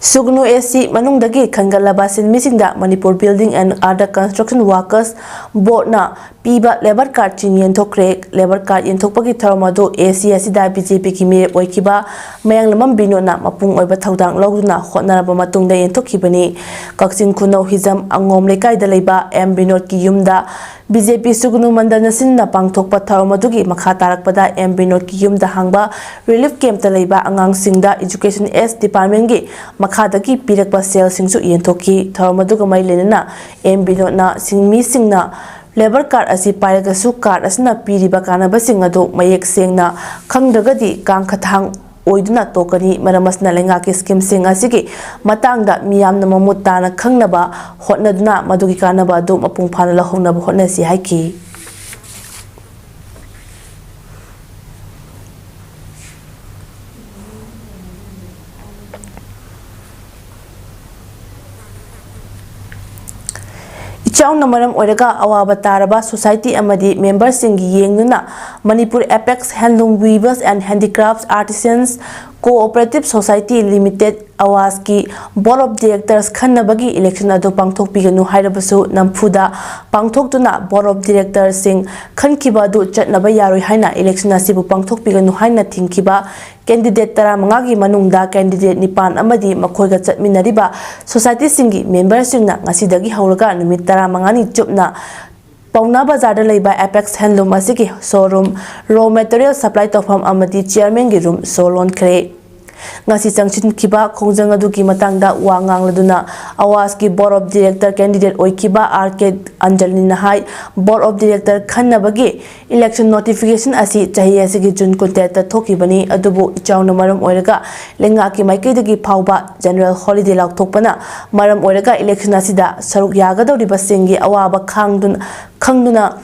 ꯁꯨꯒꯅꯨ ꯑꯦꯁꯤ ꯃꯅꯨꯡꯗꯒꯤ ꯈꯟꯒꯠꯂꯕ ꯁꯤꯟꯃꯤꯁꯤꯡꯗ Manipur Building and Under Construction Workers ꯕꯣꯔꯗꯅ ꯄꯤꯕ ꯂꯦꯕꯔ ꯀꯥꯔꯗꯁꯤꯡ ꯌꯦꯟꯊꯣꯛꯈ꯭ꯔꯦ꯫ ꯂꯦꯕꯔ ꯀꯥꯔꯗ ꯌꯦꯟꯊꯣꯛꯄꯒꯤ ꯊꯧꯔꯝ ꯑꯗꯨ ꯑꯦꯁꯤ ꯑꯁꯤꯗ ꯕꯤ ꯖꯦ ꯄꯤꯒꯤ ꯃꯤꯔꯦꯞ ꯑꯣꯏꯈꯤꯕ ꯃꯌꯥꯡꯂꯝꯕꯝ ꯕꯤꯅꯣꯗꯅ ꯃꯄꯨꯡ ꯑꯣꯏꯕ ꯊꯧꯗꯥꯡ ꯂꯧꯗꯨꯅ ꯍꯣꯠꯅꯔꯕ ꯃꯇꯨꯡꯗ ꯌꯦꯟꯊꯣꯛꯈꯤꯕꯅꯤ꯫ ꯀꯛꯆꯤꯡ ꯈꯨꯅꯧ ꯍꯤꯖꯝ ꯑꯉꯣꯝ ꯂꯩꯀꯥꯏꯗ ꯂꯩꯕ ꯑꯦꯝ ꯕꯤꯅꯣꯗꯀꯤ ꯌꯨꯝꯗ ꯕꯤ ꯖꯦ ꯄꯤ ꯁꯨꯒꯅꯨ ꯃꯟꯗꯜꯅ ꯁꯤꯟꯅ ꯄꯥꯡꯊꯣꯛꯄ ꯊꯧꯔꯝ ꯑꯗꯨꯒꯤ ꯃꯈꯥ ꯇꯥꯔꯛꯄꯗ ꯑꯦꯝ ꯕꯤꯅꯣꯗꯀꯤ ꯌꯨꯝꯗ ꯍꯥꯡꯕ ꯔꯤꯂꯤꯐ ꯀꯦꯝꯞꯇ ꯂꯩꯕ ꯑꯉꯥꯡꯁꯤꯡꯗ ꯏꯖꯨꯀꯦꯁꯟ ꯑꯦꯁ ꯗꯤꯄꯥꯔꯠꯃꯦꯟꯒꯤ ꯃꯈꯥꯗꯒꯤ ꯄꯤꯔꯛꯄ ꯁꯦꯜꯁꯤꯡꯁꯨ ꯌꯦꯟꯊꯣꯛꯈꯤ꯫ ꯊꯧꯔꯝ ꯑꯗꯨꯒ ꯃꯔꯤ ꯂꯩꯅꯅ ꯑꯦꯝ ꯕꯤꯅꯣꯗꯅ ꯁꯤꯟꯃꯤꯁꯤꯡꯅ ꯂꯦꯕꯔ ꯀꯥꯔꯗ ꯑꯁꯤ ꯄꯥꯏꯔꯒꯁꯨ ꯀꯥꯔꯗ ꯑꯁꯤꯅ ꯄꯤꯔꯤꯕ ꯀꯥꯟꯅꯕꯁꯤꯡ ꯑꯗꯨ ꯃꯌꯦꯛ ꯁꯦꯡꯅ ꯈꯪꯗ꯭ꯔꯒꯗꯤ ꯀꯥꯡꯈꯊꯥꯡ ꯑꯣꯏꯗꯨꯅ ꯇꯣꯛꯀꯅꯤ꯫ ꯃꯔꯝ ꯑꯁꯤꯅ ꯂꯩꯉꯥꯛꯀꯤ ꯁ꯭ꯀꯤꯝꯁꯤꯡ ꯑꯁꯤꯒꯤ ꯃꯇꯥꯡꯗ ꯃꯤꯌꯥꯝꯅ ꯃꯃꯨꯠ ꯇꯥꯅ ꯈꯪꯅꯕ ꯍꯣꯠꯅꯗꯨꯅ ꯃꯗꯨꯒꯤ ꯀꯥꯟꯅꯕ ꯑꯗꯨ ꯃꯄꯨꯡ ꯐꯥꯅ ꯂꯧꯍꯧꯅꯕ ꯍꯣꯠꯅꯁꯤ ꯍꯥꯏꯈꯤ꯫ ꯏꯆꯥꯎꯅ ꯃꯔꯝ ꯑꯣꯏꯔꯒ ꯑꯋꯥꯕ ꯇꯥꯔꯕ ꯁꯣꯁꯥꯏꯇꯤ ꯑꯃꯗꯤ ꯃꯦꯝꯕꯔꯁꯤꯡꯒꯤ ꯌꯦꯡꯗꯨꯅ Manipur apex handloom weavers and handicrafts artisans cooperative society limited ꯑꯋꯥꯁꯀꯤ ꯕꯣꯔꯗ ꯑꯣꯐ ꯗꯤꯔꯦꯛꯇꯔꯁ ꯈꯟꯅꯕꯒꯤ ꯏꯂꯦꯛꯁꯟ ꯑꯗꯨ ꯄꯥꯡꯊꯣꯛꯄꯤꯒꯅꯨ ꯍꯥꯏꯔꯕꯁꯨ ꯅꯝꯐꯨꯗ ꯄꯥꯡꯊꯣꯛꯇꯨꯅ ꯕꯣꯔꯗ ꯑꯣꯐ ꯗꯤꯔꯦꯛꯇꯔꯁꯤꯡ ꯈꯟꯈꯤꯕ ꯑꯗꯨ ꯆꯠꯅꯕ ꯌꯥꯔꯣꯏ ꯍꯥꯏꯅ ꯏꯂꯦꯛꯁꯟ ꯑꯁꯤꯕꯨ ꯄꯥꯡꯊꯣꯛꯄꯤꯒꯅꯨ ꯍꯥꯏꯅ ꯊꯤꯡꯈꯤꯕ ꯀꯦꯟꯗꯤꯗꯦꯠ ꯇꯔꯥꯃꯉꯥꯒꯤ ꯃꯅꯨꯡꯗ ꯀꯦꯟꯗꯤꯗꯦꯠ ꯅꯤꯄꯥꯟ ꯑꯃꯗꯤ ꯃꯈꯣꯏꯒ ꯆꯠꯃꯤꯟꯅꯔꯤꯕ ꯁꯣꯁꯥꯏꯇꯤꯁꯤꯡꯒꯤ ꯃꯦꯝꯕꯔꯁꯤꯡꯅ ꯉꯁꯤꯗꯒꯤ ꯍꯧꯔꯒ ꯅꯨꯃꯤꯠ ꯇꯔꯥꯃꯉꯥꯅꯤ ꯆꯨꯞꯅ ꯄꯥꯎꯅꯥ ꯕꯖꯥꯔꯗ ꯂꯩꯕ ꯑꯦꯄꯦꯛꯁ ꯍꯦꯟꯂꯨꯝ ꯑꯁꯤꯒꯤ ꯁꯣꯔꯨꯝ, ꯔꯣ ꯃꯦꯇꯔꯤꯌꯦꯜ ꯁꯄ꯭ꯂꯥꯏ ꯇꯧꯐꯝ ꯑꯃꯗꯤ ꯆꯤꯌꯔꯃꯦꯟꯒꯤ ꯔꯨꯝ ꯁꯣ ꯂꯣꯟꯈ꯭ꯔꯦ꯫ ꯉꯁꯤ ꯆꯪꯁꯤꯟꯈꯤꯕ ꯈꯣꯡꯖꯪ ꯑꯗꯨꯒꯤ ꯃꯇꯥꯡꯗ ꯋꯥ ꯉꯥꯡꯂꯗꯨꯅ ꯑꯋꯥꯁꯀꯤ Board of Director candidate ꯑꯣꯏꯈꯤꯕ ꯑꯥꯔ ꯀꯦ ꯑꯟꯖꯂꯤꯅ ꯍꯥꯏ, Board of Director ꯈꯟꯅꯕꯒꯤ election notification ꯑꯁꯤ ꯆꯍꯤ ꯑꯁꯤꯒꯤ ꯖꯨꯟ ꯀꯨꯟꯇꯔꯦꯠꯇ ꯊꯣꯛꯈꯤꯕꯅꯤ, ꯑꯗꯨꯕꯨ ꯏꯆꯥꯎꯅ ꯃꯔꯝ ꯑꯣꯏꯔꯒ ꯂꯩꯉꯥꯛꯀꯤ ꯃꯥꯏꯀꯩꯗꯒꯤ ꯐꯥꯎꯕ general holiday ꯂꯥꯎꯊꯣꯛꯄꯅ ꯃꯔꯝ ꯑꯣꯏꯔꯒ election ꯑꯁꯤꯗ ꯁꯔꯨꯛ ꯌꯥꯒꯗꯧꯔꯤꯕꯁꯤꯡꯒꯤ ꯑꯋꯥꯕ ꯈꯥꯡꯗꯨꯅ, ꯈꯪꯗꯨꯅ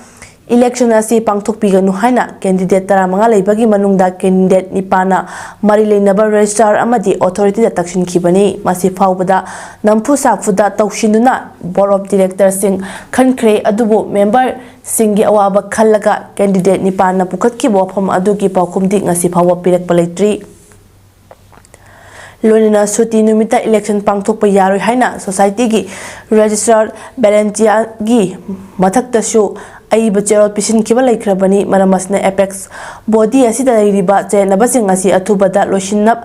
election ꯑꯁꯤ ꯄꯥꯡꯊꯣꯛꯄꯤꯒꯅꯨ ꯍꯥꯏꯅ candidate ꯇꯔꯥꯃꯉꯥ ꯂꯩꯕꯒꯤ ꯃꯅꯨꯡꯗ candidate ꯅꯤꯄꯥꯟꯅ ꯃꯔꯤ ꯂꯩꯅꯕ registrar ꯑꯃꯗꯤ authorityꯗ ꯇꯛꯁꯤꯟꯈꯤꯕꯅꯤ꯫ ꯃꯁꯤ ꯐꯥꯎꯕꯗ ꯅꯝꯐꯨ ꯁꯥꯐꯨꯗ ꯇꯧꯁꯤꯟꯗꯨꯅ Board of Directorꯁꯤꯡ ꯈꯟꯈ꯭ꯔꯦ, ꯑꯗꯨꯕꯨ memberꯁꯤꯡꯒꯤ ꯑꯋꯥꯕ ꯈꯜꯂꯒ candidate ꯅꯤꯄꯥꯟꯅ ꯄꯨꯈꯠꯈꯤꯕ ꯋꯥꯐꯝ ꯑꯗꯨꯒꯤ ꯄꯥꯎꯈꯨꯝꯗꯤ ꯉꯁꯤ ꯐꯥꯎꯕ ꯄꯤꯔꯛꯄ ꯂꯩꯇ꯭ꯔꯤ꯫ ꯂꯣꯏꯅꯅ ꯁꯨꯇꯤ ꯅꯨꯃꯤꯠꯇ election ꯄꯥꯡꯊꯣꯛꯄ ꯌꯥꯔꯣꯏ ꯍꯥꯏꯅ societyꯒꯤ registrar Valentiaꯒꯤ ꯃꯊꯛꯇꯁꯨ ꯑꯏꯕ ꯆꯦꯔꯣꯜ ꯄꯤꯁꯤꯟꯈꯤꯕ ꯂꯩꯈ꯭ꯔꯕꯅꯤ꯫ ꯃꯔꯝ ꯑꯁꯤꯅ apex body ꯑꯁꯤꯗ ꯂꯩꯔꯤꯕ ꯆꯌꯦꯠꯅꯕꯁꯤꯡ ꯑꯁꯤ ꯑꯊꯨꯕꯗ ꯂꯣꯏꯁꯤꯟꯅ-,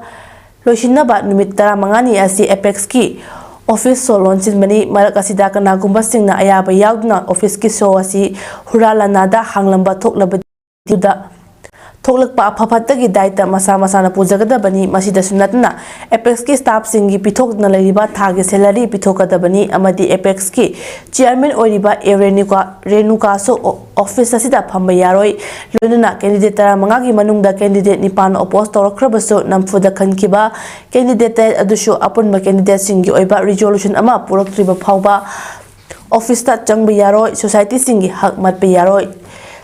ꯂꯣꯏꯁꯤꯟꯅꯕ ꯅꯨꯃꯤꯠ ꯇꯔꯥꯃꯉꯥꯅꯤ ꯑꯁꯤ apexꯀꯤ office show ꯂꯣꯟꯁꯤꯟꯕꯅꯤ꯫ ꯃꯔꯛ ꯑꯁꯤꯗ ꯀꯅꯥꯒꯨꯝꯕꯁꯤꯡꯅ ꯑꯌꯥꯕ ꯌꯥꯎꯗꯨꯅ officeꯀꯤ show ꯑꯁꯤ ꯍꯨꯔꯥꯟ ꯂꯥꯟꯅꯗ ꯍꯥꯡꯂꯝꯕ ꯊꯣꯛꯂꯕꯗꯤ ꯑꯗꯨꯗ ꯊꯣꯛꯂꯛꯄ ꯑꯐ ꯐꯠꯇꯒꯤ ꯗꯥꯏꯇ ꯃꯁꯥ ꯃꯁꯥꯅ ꯄꯨꯖꯒꯗꯕꯅꯤ꯫ ꯃꯁꯤꯗꯁꯨ ꯅꯠꯇꯅ apexꯀꯤ staffꯁꯤꯡꯒꯤ ꯄꯤꯊꯣꯛꯇꯨꯅ ꯂꯩꯔꯤꯕ ꯊꯥꯒꯤ salary ꯄꯤꯊꯣꯛꯀꯗꯕꯅꯤ ꯑꯃꯗꯤ apexꯀꯤ chairman ꯑꯣꯏꯔꯤꯕ ꯑꯦ ꯔꯦꯅꯨꯀꯥ, ꯔꯦꯅꯨꯀꯥꯁꯨ ꯑꯣ-, office ꯑꯁꯤꯗ ꯐꯝꯕ ꯌꯥꯔꯣꯏ꯫ ꯂꯣꯏꯅꯅ candidate ꯇꯔꯥꯃꯉꯥꯒꯤ ꯃꯅꯨꯡꯗ candidate ꯅꯤꯄꯥꯟ oppose ꯇꯧꯔꯛꯈ꯭ꯔꯕꯁꯨ ꯅꯝꯐꯨꯗ ꯈꯟꯈꯤꯕ candidate ꯇꯔꯦꯠ ꯑꯗꯨꯁꯨ ꯑꯄꯨꯟꯕ candidateꯁꯤꯡꯒꯤ ꯑꯣꯏꯕ resolution ꯑꯃ ꯄꯨꯔꯛꯇ꯭ꯔꯤꯕ ꯐꯥꯎꯕ officeꯇ ꯆꯪꯕ ꯌꯥꯔꯣꯏ, societyꯁꯤꯡꯒꯤ ꯍꯛ ꯃꯠꯄ ꯌꯥꯔꯣꯏ꯫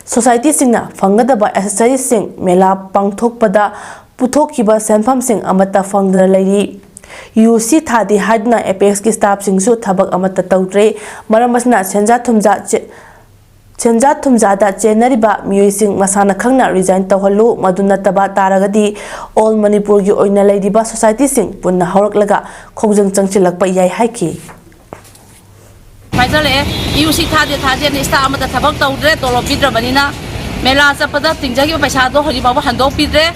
Societyꯁꯤꯡꯅ ꯐꯪꯒꯗꯕ accessoriesꯁꯤꯡ, ꯃꯦꯂꯥ ꯄꯥꯡꯊꯣꯛꯄꯗ ꯄꯨꯊꯣꯛꯈꯤꯕ ꯁꯦꯟꯐꯝꯁꯤꯡ ꯑꯃꯠꯇ ꯐꯪꯗꯅ ꯂꯩꯔꯤ꯫ ꯌꯨ ꯁꯤ ꯊꯥꯗꯦ ꯍꯥꯏꯗꯨꯅ apexꯀꯤ staffꯁꯤꯡꯁꯨ ꯊꯕꯛ ꯑꯃꯠꯇ ꯇꯧꯗ꯭ꯔꯦ꯫ ꯃꯔꯝ ꯑꯁꯤꯅ ꯁꯦꯟꯖꯥ ꯊꯨꯝꯖꯥ ꯆꯦ-, ꯁꯦꯟꯖꯥ ꯊꯨꯝꯖꯥꯗ ꯆꯦꯟꯅꯔꯤꯕ ꯃꯤꯑꯣꯏꯁꯤꯡ ꯃꯁꯥꯅ ꯈꯪꯅ resign ꯇꯧꯍꯜꯂꯨ, ꯃꯗꯨ ꯅꯠꯇꯕ ꯇꯥꯔꯒꯗꯤ all ꯃꯅꯤꯄꯨꯔꯒꯤ ꯑꯣꯏꯅ ꯂꯩꯔꯤꯕ societyꯁꯤꯡ ꯄꯨꯟꯅ ꯍꯧꯔꯛꯂꯒ ꯈꯣꯡꯖꯪ ꯆꯪꯁꯤꯜꯂꯛꯄ ꯌꯥꯏ ꯍꯥꯏꯈꯤ꯫ ꯍꯥꯏꯖꯜꯂꯛꯑꯦ, ꯌꯨ ꯁꯤ ꯊꯥꯗꯦ ꯊꯥꯖꯦꯅ staff ꯑꯃꯗ ꯊꯕꯛ ꯇꯧꯗ꯭ꯔꯦ, ꯇꯣꯂꯣꯞ ꯄꯤꯗ꯭ꯔꯕꯅꯤꯅ꯫ ꯃꯦꯂꯥ ꯆꯠꯄꯗ ꯇꯤꯡꯖꯈꯤꯕ ꯄꯩꯁꯥꯗꯣ ꯍꯧꯖꯤꯛ ꯐꯥꯎꯕ ꯍꯟꯗꯣꯛꯄꯤꯗ꯭ꯔꯦ꯫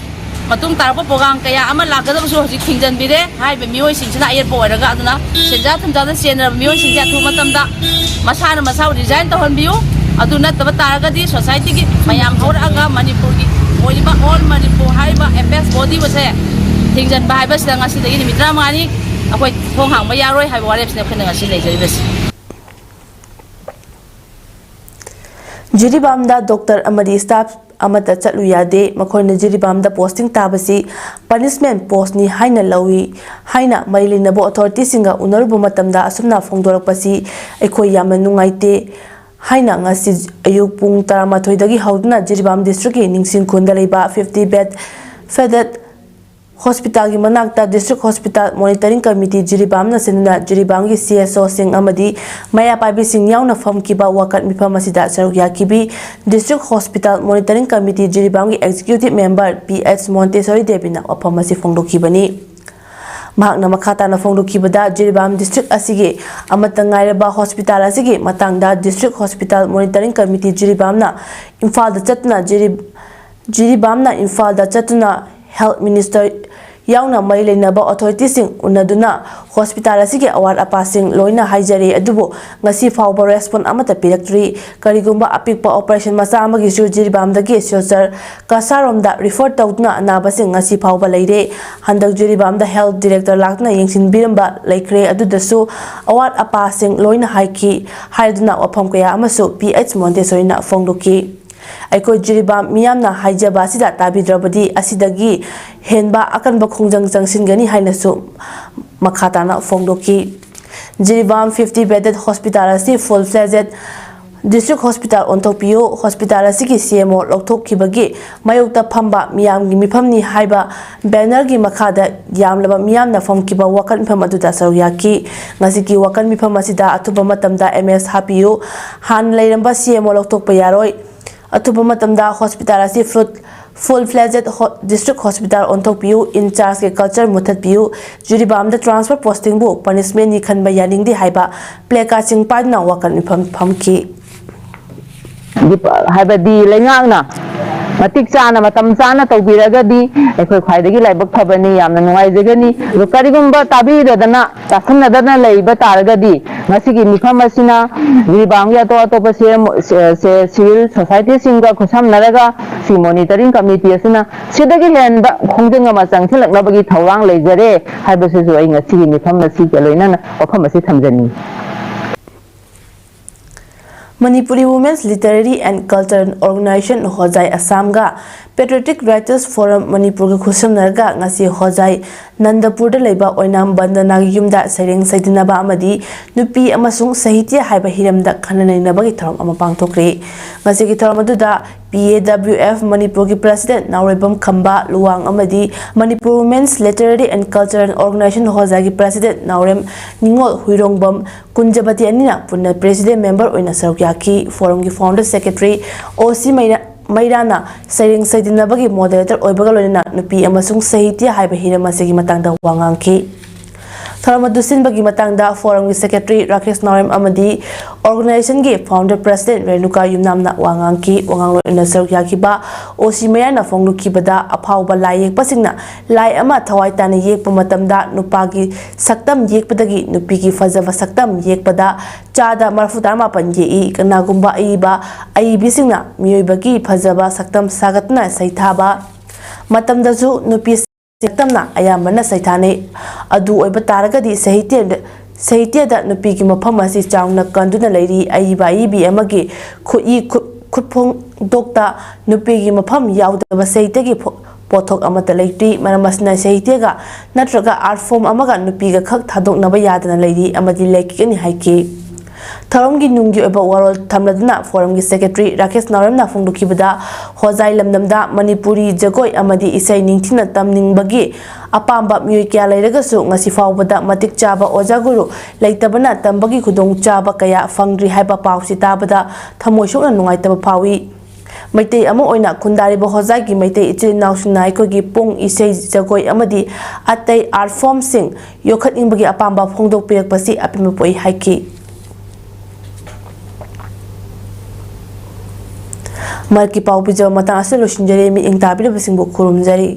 ꯃꯇꯨꯡ ꯇꯥꯔꯛꯄ program ꯀꯌꯥ ꯑꯃ ꯂꯥꯛꯀꯗꯕꯁꯨ ꯍꯧꯖꯤꯛ ꯊꯤꯡꯖꯤꯟꯕꯤꯔꯦ꯫ ꯍꯥꯏꯔꯤꯕ ꯃꯤꯑꯣꯏꯁꯤꯡꯁꯤꯅ ꯑꯌꯦꯠꯄ ꯑꯣꯏꯔꯒ, ꯑꯗꯨꯅ ꯁꯦꯟꯖꯥ ꯊꯨꯝꯖꯥꯗ ꯆꯦꯟꯅꯔꯕ ꯃꯤꯑꯣꯏꯁꯤꯡꯁꯦ ꯑꯊꯨꯕ ꯃꯇꯝꯗ ꯃꯁꯥꯅ ꯃꯁꯥꯕꯨ resign ꯇꯧꯍꯟꯕꯤꯌꯨ꯫ ꯑꯗꯨ ꯅꯠꯇꯕ ꯇꯥꯔꯒꯗꯤ societyꯒꯤ ꯃꯌꯥꯝ ꯍꯧꯔꯛꯑꯒ ꯃꯅꯤꯄꯨꯔꯒꯤ ꯑꯣꯏꯔꯤꯕ all ꯃꯅꯤꯄꯨꯔ ꯍꯥꯏꯔꯤꯕ apex body ꯑꯁꯦ ꯊꯤꯡꯖꯤꯟꯕ ꯍꯥꯏꯕꯁꯤꯗ ꯉꯁꯤꯗꯒꯤ ꯅꯨꯃꯤꯠ ꯇꯔꯥꯃꯉꯥꯅꯤ ꯑꯩꯈꯣꯏ ꯊꯣꯡ ꯍꯥꯡꯕ ꯌꯥꯔꯣꯏ ꯍꯥꯏꯕ ꯋꯥꯔꯦꯞꯁꯤꯅ ꯑꯩꯈꯣꯏꯅ ꯉꯁꯤ ꯂꯩꯖꯔꯤꯕꯁꯤ꯫ ꯖꯤꯔꯤꯕꯥꯝꯗ ꯗꯣꯛꯇꯔ ꯑꯃꯗꯤ ꯁ꯭ꯇꯥꯐ ꯑꯃꯠꯇ ꯆꯠꯂꯨ ꯌꯥꯗꯦ, ꯃꯈꯣꯏꯅ ꯖꯤꯔꯤꯕꯥꯝꯗ ꯄꯣꯁꯇꯤꯡ ꯇꯥꯕꯁꯤ ꯄꯅꯤꯁꯃꯦꯟ ꯄꯣꯁꯅꯤ ꯍꯥꯏꯅ ꯂꯧꯏ ꯍꯥꯏꯅ ꯃꯔꯤ ꯂꯩꯅꯕ ꯑꯣꯊꯣꯔꯤꯇꯤꯁꯤꯡꯒ ꯎꯅꯔꯨꯕ ꯃꯇꯝꯗ ꯑꯁꯨꯝꯅ ꯐꯣꯡꯗꯣꯔꯛꯄꯁꯤ ꯑꯩꯈꯣꯏ ꯌꯥꯝꯅ ꯅꯨꯡꯉꯥꯏꯇꯦ ꯍꯥꯏꯅ ꯉꯁꯤ ꯑꯌꯨꯛ ꯄꯨꯡ ꯇꯔꯥꯃꯥꯊꯣꯏꯗꯒꯤ ꯍꯧꯗꯨꯅ ꯖꯤꯔꯤꯕꯥꯝ ꯗꯤꯁꯇ꯭ꯔꯤꯛꯀꯤ ꯅꯤꯡꯁꯤꯡ ꯈꯨꯟꯗ ꯂꯩꯕ fifty bed ꯐꯦꯗꯦꯠ ꯍꯣꯁꯄꯤꯇꯥꯜꯒꯤ ꯃꯅꯥꯛꯇ ꯗꯤꯁꯇ꯭ꯔꯤꯛ ꯍꯣꯁꯄꯤꯇꯥꯜ ꯃꯣꯅꯤꯇꯔꯤꯡ ꯀꯃꯤꯇꯤ ꯖꯤꯔꯤꯕꯥꯝꯅ ꯁꯤꯟꯗꯨꯅ ꯖꯤꯔꯤꯕꯥꯝꯒꯤ ꯁꯤ ꯑꯦꯁ ꯑꯣꯁꯤꯡ ꯑꯃꯗꯤ ꯃꯩꯔꯥ ꯄꯥꯏꯕꯤꯁꯤꯡ ꯌꯥꯎꯅ ꯐꯝꯈꯤꯕ ꯋꯥꯀꯠ ꯃꯤꯐꯝ ꯑꯁꯤꯗ ꯁꯔꯨꯛ ꯌꯥꯈꯤꯕꯤ ꯗꯤꯁꯇ꯭ꯔꯤꯛ ꯍꯣꯁꯄꯤꯇꯥꯜ ꯃꯣꯅꯤꯇꯔꯤꯡ ꯀꯃꯤꯇꯤ ꯖꯤꯔꯤꯕꯥꯝꯒꯤ executive member P H Montessori ꯗꯦꯕꯤꯅ ꯋꯥꯐꯝ ꯑꯁꯤ ꯐꯣꯡꯗꯣꯛꯈꯤꯕꯅꯤ꯫ ꯃꯍꯥꯛꯅ ꯃꯈꯥ ꯇꯥꯅ ꯐꯣꯡꯗꯣꯛꯈꯤꯕꯗ, ꯖꯤꯔꯤꯕꯥꯝ ꯗꯤꯁꯇ꯭ꯔꯤꯛ ꯑꯁꯤꯒꯤ ꯑꯃꯠꯇ ꯉꯥꯏꯔꯕ ꯍꯣꯁꯄꯤꯇꯥꯜ ꯑꯁꯤꯒꯤ ꯃꯇꯥꯡꯗ ꯗꯤꯁꯇ꯭ꯔꯤꯛ ꯍꯣꯁꯄꯤꯇꯥꯜ ꯃꯣꯅꯤꯇꯔꯤꯡ ꯀꯃꯤꯇꯤ ꯖꯤꯔꯤꯕꯥꯝꯅ ꯏꯝꯐꯥꯜꯗ ꯆꯠꯇꯨꯅ ꯖꯤꯔꯤ-, ꯖꯤꯔꯤꯕꯥꯝꯅ ꯏꯝꯐꯥꯜꯗ ꯆꯠꯇꯨꯅ ꯍꯦꯜꯊ ꯃꯤꯅꯤꯁꯇꯔ ꯌꯥꯎꯅ ꯃꯔꯤ ꯂꯩꯅꯕ ꯑꯣꯊꯣꯔꯤꯇꯤꯁꯤꯡ ꯎꯅꯗꯨꯅ ꯍꯣꯁꯄꯤꯇꯥꯜ ꯑꯁꯤꯒꯤ ꯑꯋꯥꯠ ꯑꯄꯥꯁꯤꯡ ꯂꯣꯏꯅ ꯍꯥꯏꯖꯔꯦ, ꯑꯗꯨꯕꯨ ꯉꯁꯤ ꯐꯥꯎꯕ ꯔꯦꯁꯄꯣꯟ ꯑꯃꯠꯇ ꯄꯤꯔꯛꯇ꯭ꯔꯤ꯫ ꯀꯔꯤꯒꯨꯝꯕ ꯑꯄꯤꯛꯄ ꯑꯣꯄꯔꯦꯁꯟ ꯃꯆꯥ ꯑꯃꯒꯤꯁꯨ ꯖꯤꯔꯤꯕꯥꯝꯗꯒꯤ ꯁꯤꯜꯆꯔ ꯀꯁꯥꯔꯣꯝꯗ ꯔꯤꯐꯔ ꯇꯧꯗꯨꯅ ꯑꯅꯥꯕꯁꯤꯡ ꯉꯁꯤ ꯐꯥꯎꯕ ꯂꯩꯔꯦ꯫ ꯍꯟꯗꯛ ꯖꯤꯔꯤꯕꯥꯝꯗ ꯍꯦꯜꯊ ꯗꯤꯔꯦꯛꯇꯔ ꯂꯥꯛꯇꯨꯅ ꯌꯦꯡꯁꯤꯟꯕꯤꯔꯝꯕ ꯂꯩꯈ꯭ꯔꯦ, ꯑꯗꯨꯗꯁꯨ ꯑꯋꯥꯠ ꯑꯄꯥꯁꯤꯡ ꯂꯣꯏꯅ ꯍꯥꯏꯈꯤ ꯍꯥꯏꯗꯨꯅ ꯋꯥꯐꯝ ꯀꯌꯥ ꯑꯃꯁꯨ ꯄꯤ ꯑꯩꯆ ꯃꯣꯟꯇꯦꯁꯣꯔꯤꯅ ꯐꯣꯡꯗꯣꯛꯈꯤ꯫ ꯑꯩꯈꯣꯏ ꯖꯤꯔꯤꯕꯥꯝ ꯃꯤꯌꯥꯝꯅ ꯍꯥꯏꯖꯕ ꯑꯁꯤꯗ ꯇꯥꯕꯤꯗ꯭ꯔꯕꯗꯤ ꯑꯁꯤꯗꯒꯤ ꯍꯦꯟꯕ ꯑꯀꯟꯕ ꯈꯣꯡꯖꯪ ꯆꯪꯁꯤꯟꯒꯅꯤ ꯍꯥꯏꯅꯁꯨ ꯃꯈꯥ ꯇꯥꯅ ꯐꯣꯡꯗꯣꯛꯈꯤ꯫ ꯖꯤꯔꯤꯕꯥꯝ fifty bedded hospital ꯑꯁꯤ full fledged district hospital ꯑꯣꯟꯊꯣꯛꯄꯤꯌꯨ, ꯍꯣꯁꯄꯤꯇꯥꯜ ꯑꯁꯤꯒꯤ ꯁꯤ ꯑꯦꯝ ꯑꯣ ꯂꯧꯊꯣꯛꯈꯤꯕꯒꯤ ꯃꯥꯌꯣꯛꯇ ꯐꯝꯕ ꯃꯤꯌꯥꯝꯒꯤ ꯃꯤꯐꯝꯅꯤ ꯍꯥꯏꯕ ꯕꯦꯅꯔꯒꯤ ꯃꯈꯥꯗ ꯌꯥꯝꯂꯕ ꯃꯤꯌꯥꯝꯅ ꯐꯝꯈꯤꯕ ꯋꯥꯀꯠ ꯃꯤꯐꯝ ꯑꯗꯨꯗ ꯁꯔꯨꯛ ꯌꯥꯈꯤ꯫ ꯉꯁꯤꯒꯤ ꯋꯥꯀꯠ ꯃꯤꯐꯝ ꯑꯁꯤꯗ ꯑꯊꯨꯕ ꯃꯇꯝꯗ ꯑꯦꯝ ꯑꯦꯁ ꯍꯥꯞꯄꯤꯌꯨ, ꯍꯥꯟꯅ ꯂꯩꯔꯝꯕ ꯁꯤ ꯑꯦꯝ ꯑꯣ ꯂꯧꯊꯣꯛꯄ ꯌꯥꯔꯣꯏ, ꯑꯊꯨꯕ ꯃꯇꯝꯗ ꯍꯣꯁꯄꯤꯇꯥꯜ ꯑꯁꯤ ꯐ꯭ꯂꯨꯠ-, full fledged ꯍꯣ-, district hospital ꯑꯣꯟꯊꯣꯛꯄꯤꯌꯨ, in charge ꯀꯤ culture ꯃꯨꯊꯠꯄꯤꯌꯨ, ꯖꯤꯔꯤꯕꯥꯝꯗ transfer posting ꯕꯨ punishment ꯅꯤ ꯈꯟꯕ ꯌꯥꯅꯤꯡꯗꯦ ꯍꯥꯏꯕ placard ꯁꯤꯡ ꯄꯥꯏꯗꯨꯅ ꯋꯥꯀꯠ ꯃꯤꯐꯝ ꯐꯝꯈꯤ꯫ ꯗꯤꯄ-, ꯍꯥꯏꯕꯗꯤ ꯂꯩꯉꯥꯛꯅ ꯃꯇꯤꯛ ꯆꯥꯅ, ꯃꯇꯝ ꯆꯥꯅ ꯇꯧꯕꯤꯔꯒꯗꯤ ꯑꯩꯈꯣꯏ ꯈ꯭ꯋꯥꯏꯗꯒꯤ ꯂꯥꯏꯕꯛ ꯐꯕꯅꯤ, ꯌꯥꯝꯅ ꯅꯨꯡꯉꯥꯏꯖꯒꯅꯤ꯫ ꯑꯗꯣ ꯀꯔꯤꯒꯨꯝꯕ ꯇꯥꯕꯤꯗꯗꯅ, ꯇꯥꯁꯟꯅꯗꯅ ꯂꯩꯕ ꯇꯥꯔꯒꯗꯤ, ꯉꯁꯤꯒꯤ ꯃꯤꯐꯝ ꯑꯁꯤꯅ ꯖꯤꯔꯤꯕꯥꯝꯒꯤ ꯑꯇꯣꯞ ꯑꯇꯣꯞꯄ ꯁꯦ-, ꯁꯦ-, ꯁꯦ-, civil society ꯁꯤꯡꯒ ꯈꯨꯠꯁꯝꯅꯔꯒ ꯁꯤ monitoring committee ꯑꯁꯤꯅ ꯁꯤꯗꯒꯤ ꯍꯦꯟꯕ ꯈꯣꯡꯖꯪ ꯑꯃ ꯆꯪꯁꯤꯜꯂꯛꯅꯕꯒꯤ ꯊꯧꯔꯥꯡ ꯂꯩꯖꯔꯦ ꯍꯥꯏꯕꯁꯤꯁꯨ ꯑꯩ ꯉꯁꯤꯒꯤ ꯃꯤꯐꯝ ꯑꯁꯤꯒ ꯂꯣꯏꯅꯅ ꯋꯥꯐꯝ ꯑꯁꯤ ꯊꯝꯖꯅꯤꯡꯏ꯫ Manipuri Women's Literary and Cultural Organization, Hojai ꯑꯁꯥꯝꯒ Patriotic Writers Forum ꯃꯅꯤꯄꯨꯔꯒ ꯈꯨꯠꯁꯝꯅꯔꯒ ꯉꯁꯤ ꯍꯣꯖꯥꯏ ꯅꯟꯗꯄꯨꯔꯗ ꯂꯩꯕ ꯑꯣꯏꯅꯥꯝ ꯕꯟꯗꯅꯥꯒꯤ ꯌꯨꯝꯗ ꯁꯩꯔꯦꯡ ꯁꯩꯗꯅꯕ ꯑꯃꯗꯤ ꯅꯨꯄꯤ ꯑꯃꯁꯨꯡ ꯁꯥꯍꯤꯇ꯭ꯌ ꯍꯥꯏꯕ ꯍꯤꯔꯝꯗ ꯈꯟꯅ ꯅꯩꯅꯕꯒꯤ ꯊꯧꯔꯝ ꯑꯃ ꯄꯥꯡꯊꯣꯛꯈ꯭ꯔꯦ꯫ ꯃꯁꯤꯒꯤ ꯊꯧꯔꯝ ꯑꯗꯨꯗ P A W F ꯃꯅꯤꯄꯨꯔꯒꯤ President ꯅꯥꯎꯔꯦꯝꯕꯝ ꯈꯝꯕ ꯂꯨꯋꯥꯡ ꯑꯃꯗꯤ Manipur Women's Literary and Cultural Organization, ꯍꯣꯖꯥꯏꯒꯤ President ꯅꯥꯎꯔꯦꯝ ꯅꯤꯉꯣꯜ ꯍꯨꯏꯔꯣꯡꯕꯝ ꯀꯨꯟꯖꯕꯇꯤ ꯑꯅꯤꯅ ꯄꯨꯟꯅ President Member ꯑꯣꯏꯅ ꯁꯔꯨꯛ ꯌꯥꯈꯤ꯫ Forumꯒꯤ Founder Secretary O C ꯃꯩꯔꯥ-, ꯃꯩꯔꯥꯅ ꯁꯩꯔꯦꯡ ꯁꯩꯗꯅꯕꯒꯤ Moderator ꯑꯣꯏꯕꯒ ꯂꯣꯏꯅꯅ ꯅꯨꯄꯤ ꯑꯃꯁꯨꯡ ꯁꯥꯍꯤꯇ꯭ꯌ ꯍꯥꯏꯕ ꯍꯤꯔꯝ ꯑꯁꯤꯒꯤ ꯃꯇꯥꯡꯗ ꯋꯥ ꯉꯥꯡꯈꯤ꯫ ꯊꯧꯔꯝ ꯑꯗꯨ ꯁꯤꯟꯕꯒꯤ ꯃꯇꯥꯡꯗ Forumꯒꯤ Secretary ꯔꯥꯀꯦꯁ ꯅꯥꯎꯔꯦꯝ ꯑꯃꯗꯤ Organizationꯒꯤ Founder President ꯔꯦꯅꯨꯀꯥ ꯌꯨꯝꯅꯥꯝꯅ ꯋꯥ ꯉꯥꯡꯈꯤ꯫ ꯋꯥꯉꯥꯡꯂꯣꯏ ꯑꯣꯏꯅ ꯁꯔꯨꯛ ꯌꯥꯈꯤꯕ O C ꯃꯩꯔꯥꯅ ꯐꯣꯡꯗꯣꯛꯈꯤꯕꯗ, ꯑꯐꯥꯎꯕ ꯂꯥꯏ ꯌꯦꯛꯄꯁꯤꯡꯅ ꯂꯥꯏ ꯑꯃ ꯊꯋꯥꯏ ꯇꯥꯅ ꯌꯦꯛꯄ ꯃꯇꯝꯗ ꯅꯨꯄꯥꯒꯤ ꯁꯛꯇꯝ ꯌꯦꯛꯄꯗꯒꯤ ꯅꯨꯄꯤꯒꯤ ꯐꯖꯕ ꯁꯛꯇꯝ ꯌꯦꯛꯄꯗ ꯆꯥꯗ ꯃꯔꯐꯨ ꯇꯔꯥꯃꯥꯄꯟ ꯌꯦꯛꯏ꯫ ꯀꯅꯥꯒꯨꯝꯕ ꯑꯏꯕ ꯑꯏꯕꯤꯁꯤꯡꯅ ꯃꯤꯑꯣꯏꯕꯒꯤ ꯐꯖꯕ ꯁꯛꯇꯝ ꯁꯥꯒꯠꯇꯨꯅ ꯁꯩꯊꯥꯕ ꯃꯇꯝꯗꯁꯨ ꯅꯨꯄꯤ ꯁꯛꯇꯝꯅ ꯑꯌꯥꯝꯕꯅ ꯁꯩꯊꯥꯅꯩ꯫ ꯑꯗꯨ ꯑꯣꯏꯕ ꯇꯥꯔꯒꯗꯤ ꯁꯥꯍꯤꯇ꯭ꯌꯗ, ꯁꯥꯍꯤꯇ꯭ꯌꯗ ꯅꯨꯄꯤꯒꯤ ꯃꯐꯝ ꯑꯁꯤ ꯆꯥꯎꯅ ꯀꯟꯗꯨꯅ ꯂꯩꯔꯤ꯫ ꯑꯏꯕ ꯑꯏꯕꯤ ꯑꯃꯒꯤ ꯈꯨꯠꯏ ꯈꯨꯠ-, ꯈꯨꯠꯐꯣꯡꯗꯣꯛꯇ ꯅꯨꯄꯤꯒꯤ ꯃꯐꯝ ꯌꯥꯎꯗꯕ ꯁꯥꯍꯤꯇ꯭ꯌꯒꯤ ꯐꯣ-, ꯄꯣꯠꯊꯣꯛ ꯑꯃꯠꯇ ꯂꯩꯇ꯭ꯔꯤ꯫ ꯃꯔꯝ ꯑꯁꯤꯅ ꯁꯥꯍꯤꯇ꯭ꯌꯒ ꯅꯠꯇ꯭ꯔꯒ art form ꯑꯃꯒ ꯅꯨꯄꯤꯒ ꯈꯛ ꯊꯥꯗꯣꯛꯅꯕ ꯌꯥꯗꯅ ꯂꯩꯔꯤ ꯑꯃꯗꯤ ꯂꯩꯈꯤꯒꯅꯤ ꯍꯥꯏꯈꯤ꯫ ꯊꯧꯔꯝꯒꯤ ꯅꯨꯡꯒꯤ ꯑꯣꯏꯕ ꯋꯥꯔꯣꯜ ꯊꯝꯂꯗꯨꯅ Forumꯒꯤ Secretary ꯔꯥꯀꯦꯁ ꯅꯥꯎꯔꯦꯝꯅ ꯐꯣꯡꯗꯣꯛꯈꯤꯕꯗ, ꯍꯣꯖꯥꯏ ꯂꯝꯗꯝꯗ ꯃꯅꯤꯄꯨꯔꯤ ꯖꯒꯣꯏ ꯑꯃꯗꯤ ꯏꯁꯩ ꯅꯤꯡꯊꯤꯅ ꯇꯝꯅꯤꯡꯕꯒꯤ ꯑꯄꯥꯝꯕ ꯃꯤꯑꯣꯏ ꯀꯌꯥ ꯂꯩꯔꯒꯁꯨ ꯉꯁꯤ ꯐꯥꯎꯕꯗ ꯃꯇꯤꯛ ꯆꯥꯕ ꯑꯣꯖꯥ ꯒꯨꯔꯨ ꯂꯩꯇꯕꯅ ꯇꯝꯕꯒꯤ ꯈꯨꯗꯣꯡꯆꯥꯕ ꯀꯌꯥ ꯐꯪꯗ꯭ꯔꯤ ꯍꯥꯏꯕ ꯄꯥꯎꯁꯤ ꯇꯥꯕꯗ ꯊꯃꯣꯏ ꯁꯣꯛꯅ ꯅꯨꯡꯉꯥꯏꯇꯕ ꯐꯥꯎꯏ꯫ ꯃꯩꯇꯩ ꯑꯃ ꯑꯣꯏꯅ ꯈꯨꯟꯗꯥꯔꯤꯕ ꯍꯣꯖꯥꯏꯒꯤ ꯃꯩꯇꯩ ꯏꯆꯤꯜ ꯏꯅꯥꯎꯁꯤꯡꯅ ꯑꯩꯈꯣꯏꯒꯤ ꯄꯨꯡ, ꯏꯁꯩ, ꯖꯒꯣꯏ ꯑꯃꯗꯤ ꯑꯇꯩ art formꯁꯤꯡ ꯌꯣꯛꯈꯠꯅꯤꯡꯕꯒꯤ ꯑꯄꯥꯝꯕ ꯐꯣꯡꯗꯣꯛꯄꯤꯔꯛꯄꯁꯤ ꯑꯄꯦꯟꯕ ꯄꯣꯛꯏ ꯍꯥꯏꯈꯤ꯫ ꯃꯔꯛꯀꯤ ꯄꯥꯎ ꯄꯤꯖꯕ ꯃꯇꯥꯡ ꯑꯁꯤꯗ ꯂꯣꯏꯁꯤꯟꯖꯔꯦ꯫ ꯃꯤꯠꯌꯦꯡ ꯇꯥꯕꯤꯔꯤꯕꯁꯤꯡꯕꯨ ꯈꯨꯔꯨꯝꯖꯔꯤ꯫